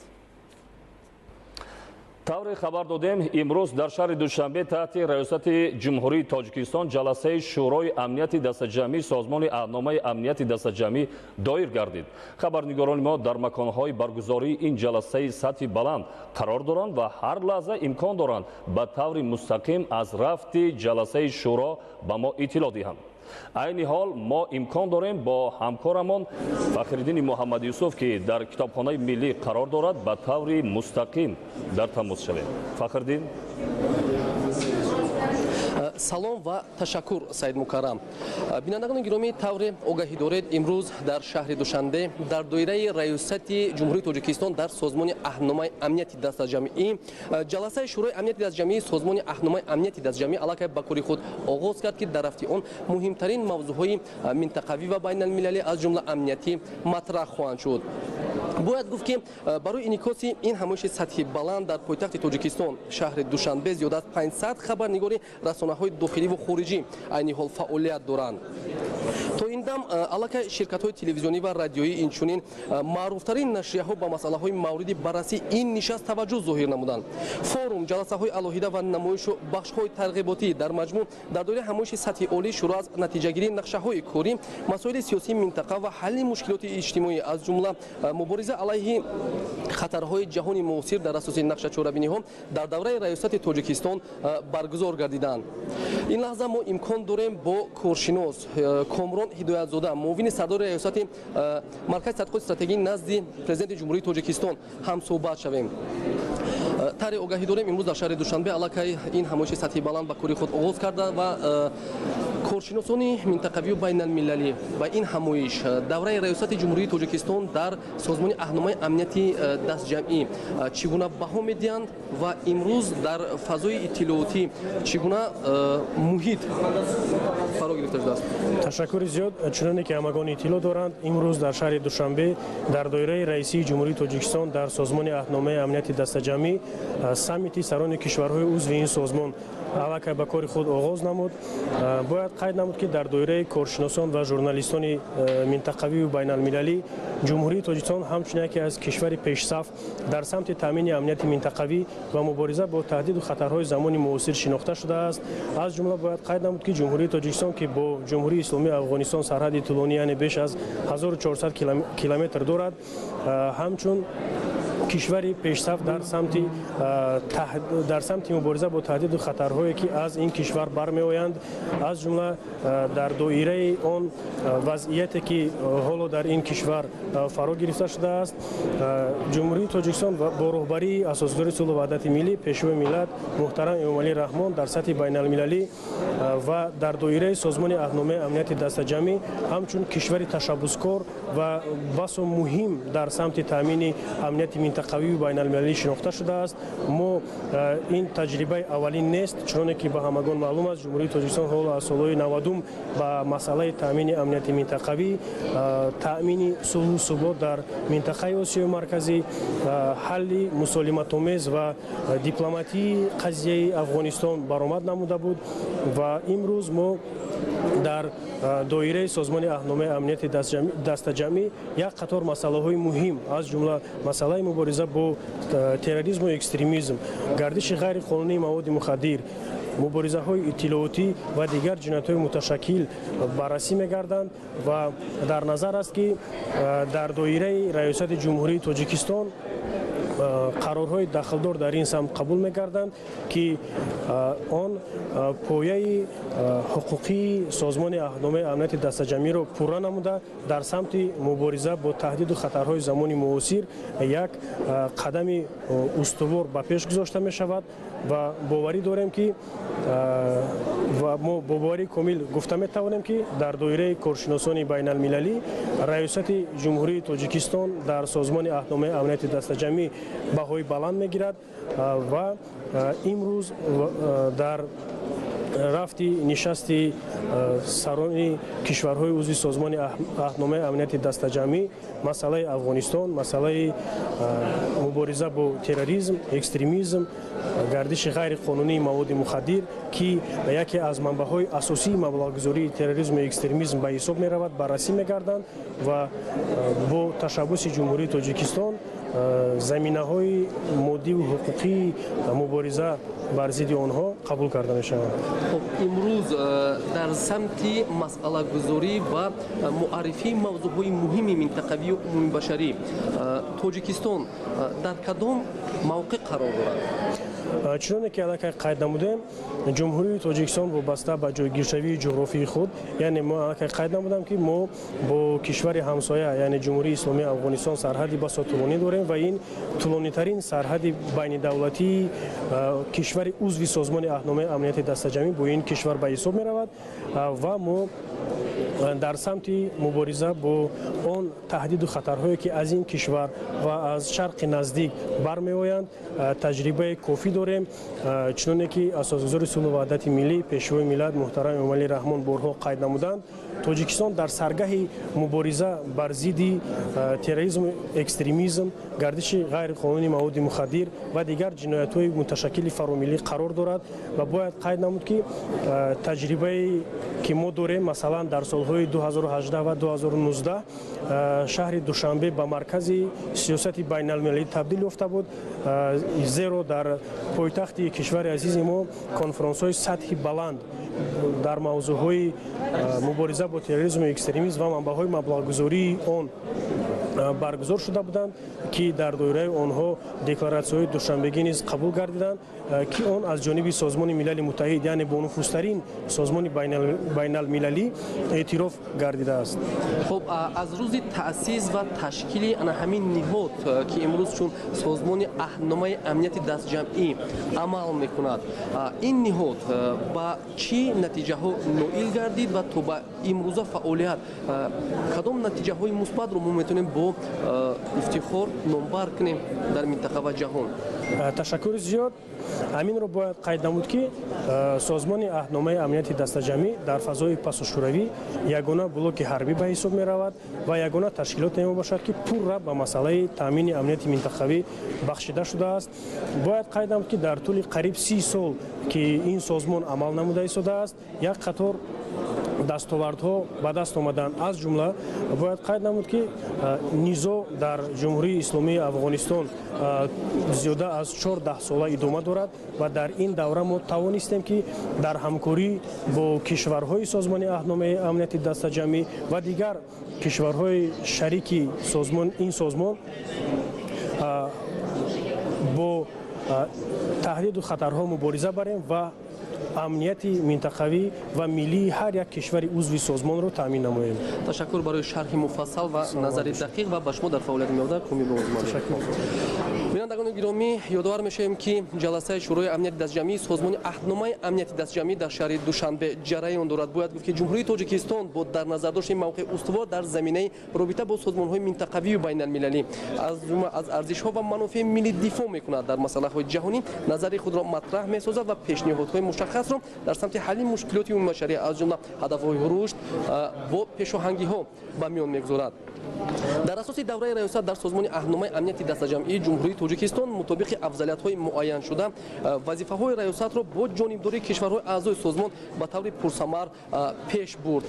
Тавре хабар додем, имрӯз дар шаҳри Душанбе таҳти раёсати Ҷумҳурии Тоҷикистон ҷаласаи Шӯрои амнияти дастаҷамъии Созмони аҳдномаи амнияти дастаҷамъӣ доир гардид. Хабарнигорони мо дар маконҳои баргузории ин ҷаласаи сатҳи баланд қарор доранд ва ҳар лаҳза имкон доранд ба таври мустақим аз рафти ҷаласаи шӯро ба мо иттилоъ диҳанд. Айни ҳол мо имкон дорем бо ҳамкорамон Фахриддини Муҳаммадюсуф, ки дар китобхонаи миллӣ қарор дорад, ба таври мустақим дар тамос шавем. Фахриддин. Салом ва ташаккур, Саид Мукаррам. Бинандагони гиромӣ, тавре огаҳӣ доред, имрӯз дар шаҳри Душанбе дар доираи раёсати Ҷумҳурии Тоҷикистон дар Созмони аҳдномаи амнияти дастаҷамъӣ ҷаласаи Шӯрои амнияти дастаҷамъии Созмони аҳдномаи амнияти дастаҷамъӣ аллакай ба кори худ оғоз кард, ки дар рафти он муҳимтарин мавзӯъҳои минтақавӣ ва байналмилалӣ, аз ҷумла амниятӣ, матраҳ хоҳанд шуд. Бояд гуфт, ки барои инъикоси ин ҳамоиши сатҳи баланд дар пойтахти Тоҷикистон, шаҳри Душанбе, зиёда аз 500 хабарнигори расонаҳои дохиливу хориҷӣ айни ҳол фаъолият доранд. То ин дам аллакай ширкатҳои телевизионӣ ва радиоӣ, инчунин маъруфтарин нашрияҳо ба масъалаҳои мавриди баррасӣ ин нишаст таваҷҷӯҳ зоҳир намуданд. Форум, ҷаласаҳои алоҳида ва намоишу бахшҳои тарғиботӣ дар маҷмӯъ дар доираи ҳамоиши сатҳи олӣ шурӯъ аз натиҷагирии нақшаҳои корӣ, масоили сиёсии минтақа ва ҳалли мушкилоти иҷтимоӣ, аз ҷумла мубориза алайҳи хатарҳои ҷаҳони муосир дар асоси нақша чорабиниҳо дар давраи раёсати Тоҷикистон баргузор гардиданд. Ин лаҳза мо имкон дорем бо коршинос Комрон Ҳидоятзода, муовини сардори раёсати Маркази тадқиқоти стратегӣ назди Президенти Ҷумҳурии Тоҷикистон ҳамсӯҳбат шавем. Тари огаҳӣ дорем, имрӯз дар шаҳри Душанбе аллакай ин ҳамоиши сатҳи баланд ба кори худ оғоз карда ва Коршиносони минтақавию байналмилалӣ ба ин ҳамоиш давраи раёсати Ҷумҳурии Тоҷикистон дар Созмони Аҳдномаи Амнияти Дастҷамъӣ чӣ гуна баҳо медиҳанд ва имрӯз дар фазои иттилоотӣ чӣ гуна муҳит фаро гирифта шудааст? Ташаккури зиёд. Чуноне ки ҳамагон иттилоъ доранд, имрӯз дар шаҳри Душанбе дар доираи раисии Ҷумҳурии Тоҷикистон дар Созмони Аҳдномаи Амнияти Дастаҷамъӣ саммити сарони кишварҳои узви ин созмон аллакай ба кори худ оғоз намуд. Бояд қайд намуд, ки дар доираи коршиносон ва журналистони минтақавию байналмилалӣ Ҷумҳурии Тоҷикистон ҳамчун яке аз кишвари пешсаф дар самти таъмини амнияти минтақавӣ ва мубориза бо таҳдиду хатарҳои замони муосир шинохта шудааст. Аз ҷумла бояд қайд намуд, ки Ҷумҳурии Тоҷикистон, ки бо Ҷумҳурии Исломии Афғонистон сарҳади тӯлонӣ, яъне беш аз 1400 километр дорад, ҳамчун кишвари пешсаф дар самти мубориза бо таҳдиду хатарҳое, ки аз ин кишвар бармеоянд, аз ҷумла дар доираи он вазъияте, ки ҳоло дар ин кишвар фаро гирифта шудааст, Ҷумҳурии Тоҷикистон бо роҳбарии Асосгузори сулҳу ваҳдати миллӣ, Пешвои миллат муҳтарам Эмомалӣ Раҳмон дар сатҳи байналмилалӣ ва дар доираи Созмони Аҳдномаи Амнияти Дастаҷамъӣ ҳамчун кишвари ташаббускор ва басо муҳим дар самти таъмини амнияти минтақавию байналмилалӣ шинохта шудааст. Мо ин таҷрибаи аввалин нест, чуноне ки ба ҳамагон маълум аст, Ҷумҳурии Тоҷикистон ҳоло аз солҳои 90 ба масъалаи таъмини амнияти минтақавӣ, таъмини сулҳу субот дар минтақаи Осиёи Марказӣ, ҳалли мусолиматомез ва дипломатии қазияи Афғонистон баромад намуда буд ва имрӯз мо дар доираи Созмони Аҳдномаи Амнияти Дастаҷамъӣ як қатор масъалаҳои муҳим, аз ҷумла масъалаи мубориза бо терроризму экстремизм, гардиши ғайриқонунии маводи мухаддир, муборизаҳои иттилоотӣ ва дигар ҷиноятҳои муташаккил баррасӣ мегарданд ва дар назар аст, ки дар доираи раёсати Ҷумҳурии Тоҷикистон қарорҳои дахлдор дар ин самт қабул мегарданд, ки он пояи ҳуқуқии Созмони Аҳдномаи Амнияти Дастаҷамъиро пурра намуда, дар самти мубориза бо таҳдиду хатарҳои замони муосир як қадами устувор ба пеш гузошта мешавад ва боварӣ дорем, ки ва мо бо боварии комил гуфта метавонем, ки дар доираи коршиносони байналмилалӣ раёсати Ҷумҳурии Тоҷикистон дар Созмони Аҳдномаи Амнияти Дастаҷамъӣ баҳои баланд мегирад ва имрӯз дар рафти нишасти сарони кишварҳои узви Созмони Аҳдномаи Амнияти Дастаҷамъӣ масъалаи Афғонистон, масъалаи мубориза бо терроризм, экстремизм, гардиши ғайриқонунии маводи мухаддир, ки яке аз манбаъҳои асосии маблағгузории терроризму экстремизм ба ҳисоб меравад, баррасӣ мегарданд ва бо ташаббуси Ҷумҳурии Тоҷикистон заминаҳои моддиву ҳуқуқии мубориза бар зидди онҳо қабул карда мешаванд. Хуб, имрӯз дар самти масъалагузорӣ ва муаррифии мавзӯъҳои муҳими минтақавию умумибашарӣ Тоҷикистон дар кадом мавқеъ қарор дорад? Чуноне ки аллакай қайд намудем, Ҷумҳурии Тоҷикистон вобаста ба ҷойгиршавии ҷуғрофии худ, яъне мо аллакай қайд намудам, ки мо бо кишвари ҳамсоя, яъне Ҷумҳурии Исломии Афғонистон, сарҳади басо тӯлонӣ дорем ва ин тӯлонитарин сарҳади байнидавлатии кишвари узви Созмони Аҳдномаи Амнияти Дастаҷамъӣ бо ин кишвар ба ҳисоб меравад ва мо дар самти мубориза бо он таҳдиду хатарҳое, ки аз ин кишвар ва аз Шарқи Наздик бармеоянд, таҷрибаи кофӣ дорем. Чуноне ки Асосгузори сулҳу ваҳдати миллӣ, Пешвои миллат муҳтарам Эмомалӣ Раҳмон борҳо қайд намуданд, Тоҷикистон дар саргаҳи мубориза бар зидди терроризму экстремизм, гардиши ғайриқонунии маводи мухаддир ва дигар ҷиноятҳои муташаккили фаромиллӣ қарор дорад ва бояд қайд намуд, ки таҷрибае, ки мо дорем, масалан, дар солҳои 2018 ва 2019 шаҳри Душанбе ба маркази сиёсати байналмилалӣ табдил ёфта буд, зеро дар пойтахти кишвари азизи мо конфронсҳои сатҳи баланд дар мавзӯъҳои мубориза бо терроризму экстремизм ва манбаъҳои маблағгузории он Баргузор шуда буданд, ки дар доираи онҳо декларатсияҳои Душанбегӣ низ қабул гардиданд, ки он аз ҷониби Созмони Милали Муттаҳид, яъне бонуфузтарин созмони байналмилалӣ, эътироф гардидааст. Хуб, аз рӯзи таъсис ва ташкили ана ҳамин ниҳод, ки имрӯз чун Созмони Аҳдномаи Амнияти Дастҷамъӣ амал мекунад, ин ниҳод ба чӣ натиҷаҳо ноил гардид ва то ба имрӯза фаъолият кадом натиҷаҳои мусбатро мо метавонем бо ифтихор номбар кунем дар минтақа ва ҷаҳон? Ташаккури зиёд. Ҳаминро бояд қайд намуд, ки Созмони Аҳдномаи Амнияти Дастаҷамъӣ дар фазои пасушӯравӣ ягона блоки ҳарбӣ ба ҳисоб меравад ва ягона ташкилоте мебошад, ки пурра ба масъалаи таъмини амнияти минтақавӣ бахшида шудааст. Бояд қайд намуд, ки дар тӯли қариб 30 сол, ки ин созмон амал намуда истодааст, як қатор дастовардҳо ба даст омаданд. Аз ҷумла бояд қайд намуд, ки низоъ дар Ҷумҳурии Исломии Афғонистон зиёда аз чор даҳсола идома дорад ва дар ин давра мо тавонистем, ки дар ҳамкорӣ бо кишварҳои Созмони Аҳдномаи Амнияти Дастаҷамъӣ ва дигар кишварҳои шарики ин созмон бо таҳдиду хатарҳо мубориза барем ва амнияти минтақавӣ ва миллии ҳар як кишвари узви созмонро таъмин намоем. Ташаккур барои шарҳи муфассал ва назари дақиқ ва ба шумо дар фаъолияти меода комёбӣ. Бинандагони гиромӣ, ёдовар мешавем, ки ҷаласаи Шӯрои Амнияти Дастҷамъии Созмони Аҳдномаи Амнияти Дастҷамъӣ дар шаҳри Душанбе ҷараён дорад. Бояд гуфт, ки Ҷумҳурии Тоҷикистон бо дар назардошти мавқеи устувор дар заминаи робита бо созмонҳои минтақавию байналмилалӣ, аз ҷумла аз арзишҳо ва манофеи миллӣ дифоъ мекунад, дар масъалаҳои ҷаҳонӣ назари худро матраҳ месозад ва пешниҳодҳои мушаххасро дар самти ҳалли мушкилоти умумибашарӣ, аз ҷумла ҳадафҳои рушд, бо пешоҳангиҳо ба миён мегузорад. Дар асоси давраи раёсат дар Созмони Аҳдномаи Амнияти Дастаҷамъии, Ҷумҳурии Тоҷикистон мутобиқи афзалиятҳои муайяншуда вазифаҳои раёсатро бо ҷонибдории кишварҳои аъзои созмон ба таври пурсамар пеш бурд.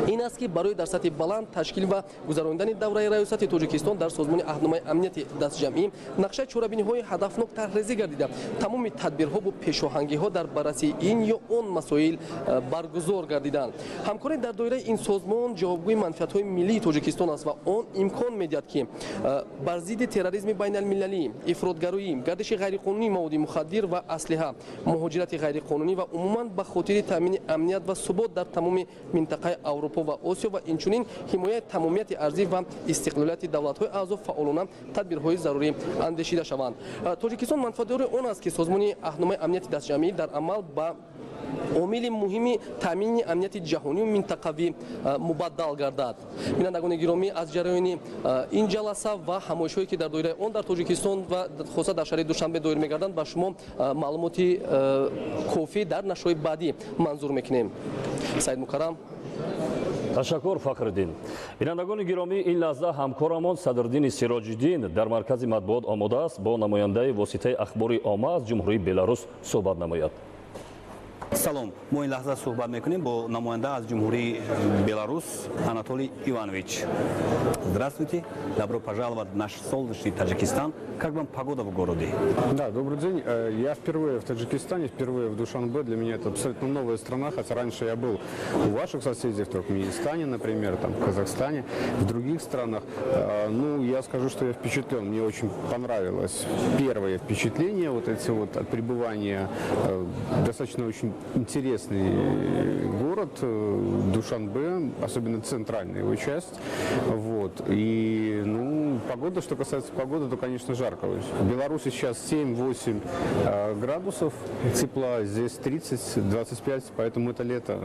Ин аст, ки барои дар сатҳи баланд ташкил ва гузаронидани давраи раёсати Тоҷикистон дар Созмони Аҳдномаи Амнияти Дастҷамъӣ нақшаи чорабиниҳои ҳадафнок тарҳрезӣ гардида, тамоми тадбирҳо бо пешоҳангиҳо дар баррасии ин ё он масоил баргузор гардиданд. Ҳамкорӣ дар доираи ин созмон ҷавобгӯи манфиатҳои миллии Тоҷикистон аст ва он имкон медиҳад, ки бар зидди терроризми байналмилалӣ, ифротгароӣ, гардиши ғайриқонунии маводи мухаддир ва аслиҳа, муҳоҷирати ғайриқонунӣ ва умуман ба хотири таъмини амният ва субот дар тамоми минтақаи Аврупо ва Осиё ва инчунин ҳимояи тамомияти арзӣ ва истиқлолияти давлатҳои аъзо фаъолона тадбирҳои зарурӣ андешида шаванд. Тоҷикистон манфиатдори он аст, ки Созмони Аҳдномаи Амнияти Дастҷамъӣ дар амал ба омили муҳими таъмини амнияти ҷаҳонию минтақавӣ мубаддал гардад. Бинандагони гиромӣ, аз ҷараёни ин ҷаласа ва ҳамоишҳое, ки дар доираи он дар Тоҷикистон ва хоса дар шаҳри Душанбе доир мегарданд, ба шумо маълумоти кофӣ дар нашрҳои баъдӣ манзур мекунем. Саид Мукаррам. Ташаккур, Фахриддин. Бинандагони гиромӣ, ин лаҳза ҳамкорамон Садриддини Сироҷиддин дар маркази матбуот омода аст бо намояндаи воситаи ахбори омма аз Ҷумҳурии Беларус суҳбат намояд. Салом, мо ин лаҳза суҳбат мекунем бо намоянда аз Ҷумҳурии Беларус Анатолий Иванович. Здравствуйте, добро пожаловать в наш солнечный Таджикистан. Как вам погода в городе? Да, добрый день. Я впервые в Таджикистане, впервые в Душанбе. Для меня это абсолютно новая страна, хотя раньше я был у ваших соседей в Туркменистане, например, там, в Казахстане, в других странах. Ну, я скажу, что я впечатлен. Мне очень понравилось первое впечатление, вот эти вот от пребывания. Достаточно очень интересный город Душанбе, особенно центральная его часть. Вот. И, ну, погода, что касается погоды, то, конечно, жарко. В Беларуси сейчас 7-8 градусов тепла, здесь 30-25, поэтому это лето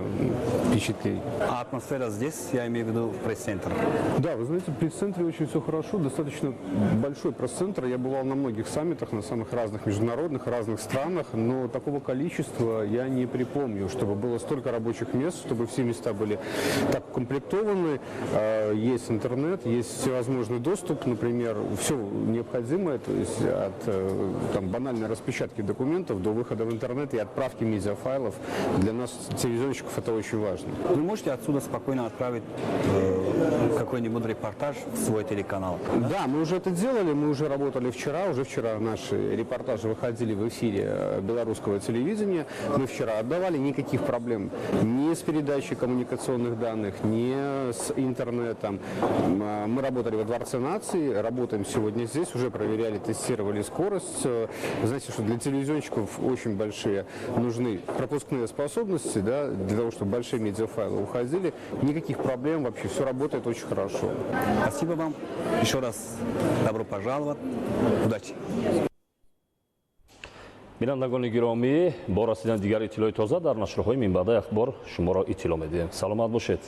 впечатление. А атмосфера здесь, я имею в виду пресс-центр? Да, вы знаете, в пресс-центре очень все хорошо, достаточно большой пресс-центр. Я бывал на многих саммитах, на самых разных международных, разных странах, но такого количества я не припомню, чтобы было столько рабочих мест, чтобы все места были так укомплектованы. Есть интернет, есть всевозможный доступ, например, все необходимое, то есть от там, банальной распечатки документов до выхода в интернет и отправки медиафайлов. Для нас, телевизионщиков, это очень важно. Вы можете отсюда спокойно отправить какой-нибудь репортаж в свой телеканал? Да, мы уже это делали, мы уже работали вчера, уже вчера наши репортажи выходили в эфире белорусского телевидения. Мы вчера отдавали, никаких проблем ни с передачей коммуникационных данных, ни с интернетом. Мы работали во Дворце нации, работаем сегодня здесь, уже проверяли, тестировали скорость. Знаете, что для телевизионщиков очень большие нужны пропускные способности, да, для того, чтобы большие медиафайлы уходили. Никаких проблем вообще, все работает очень хорошо. Спасибо вам. Еще раз добро пожаловать. Удачи. Бинандагони гиромӣ, бо расидани дигар иттилои тоза дар нашрҳои минбаъдаи ахбор шуморо иттилоъ медиҳем. Саломат бошед.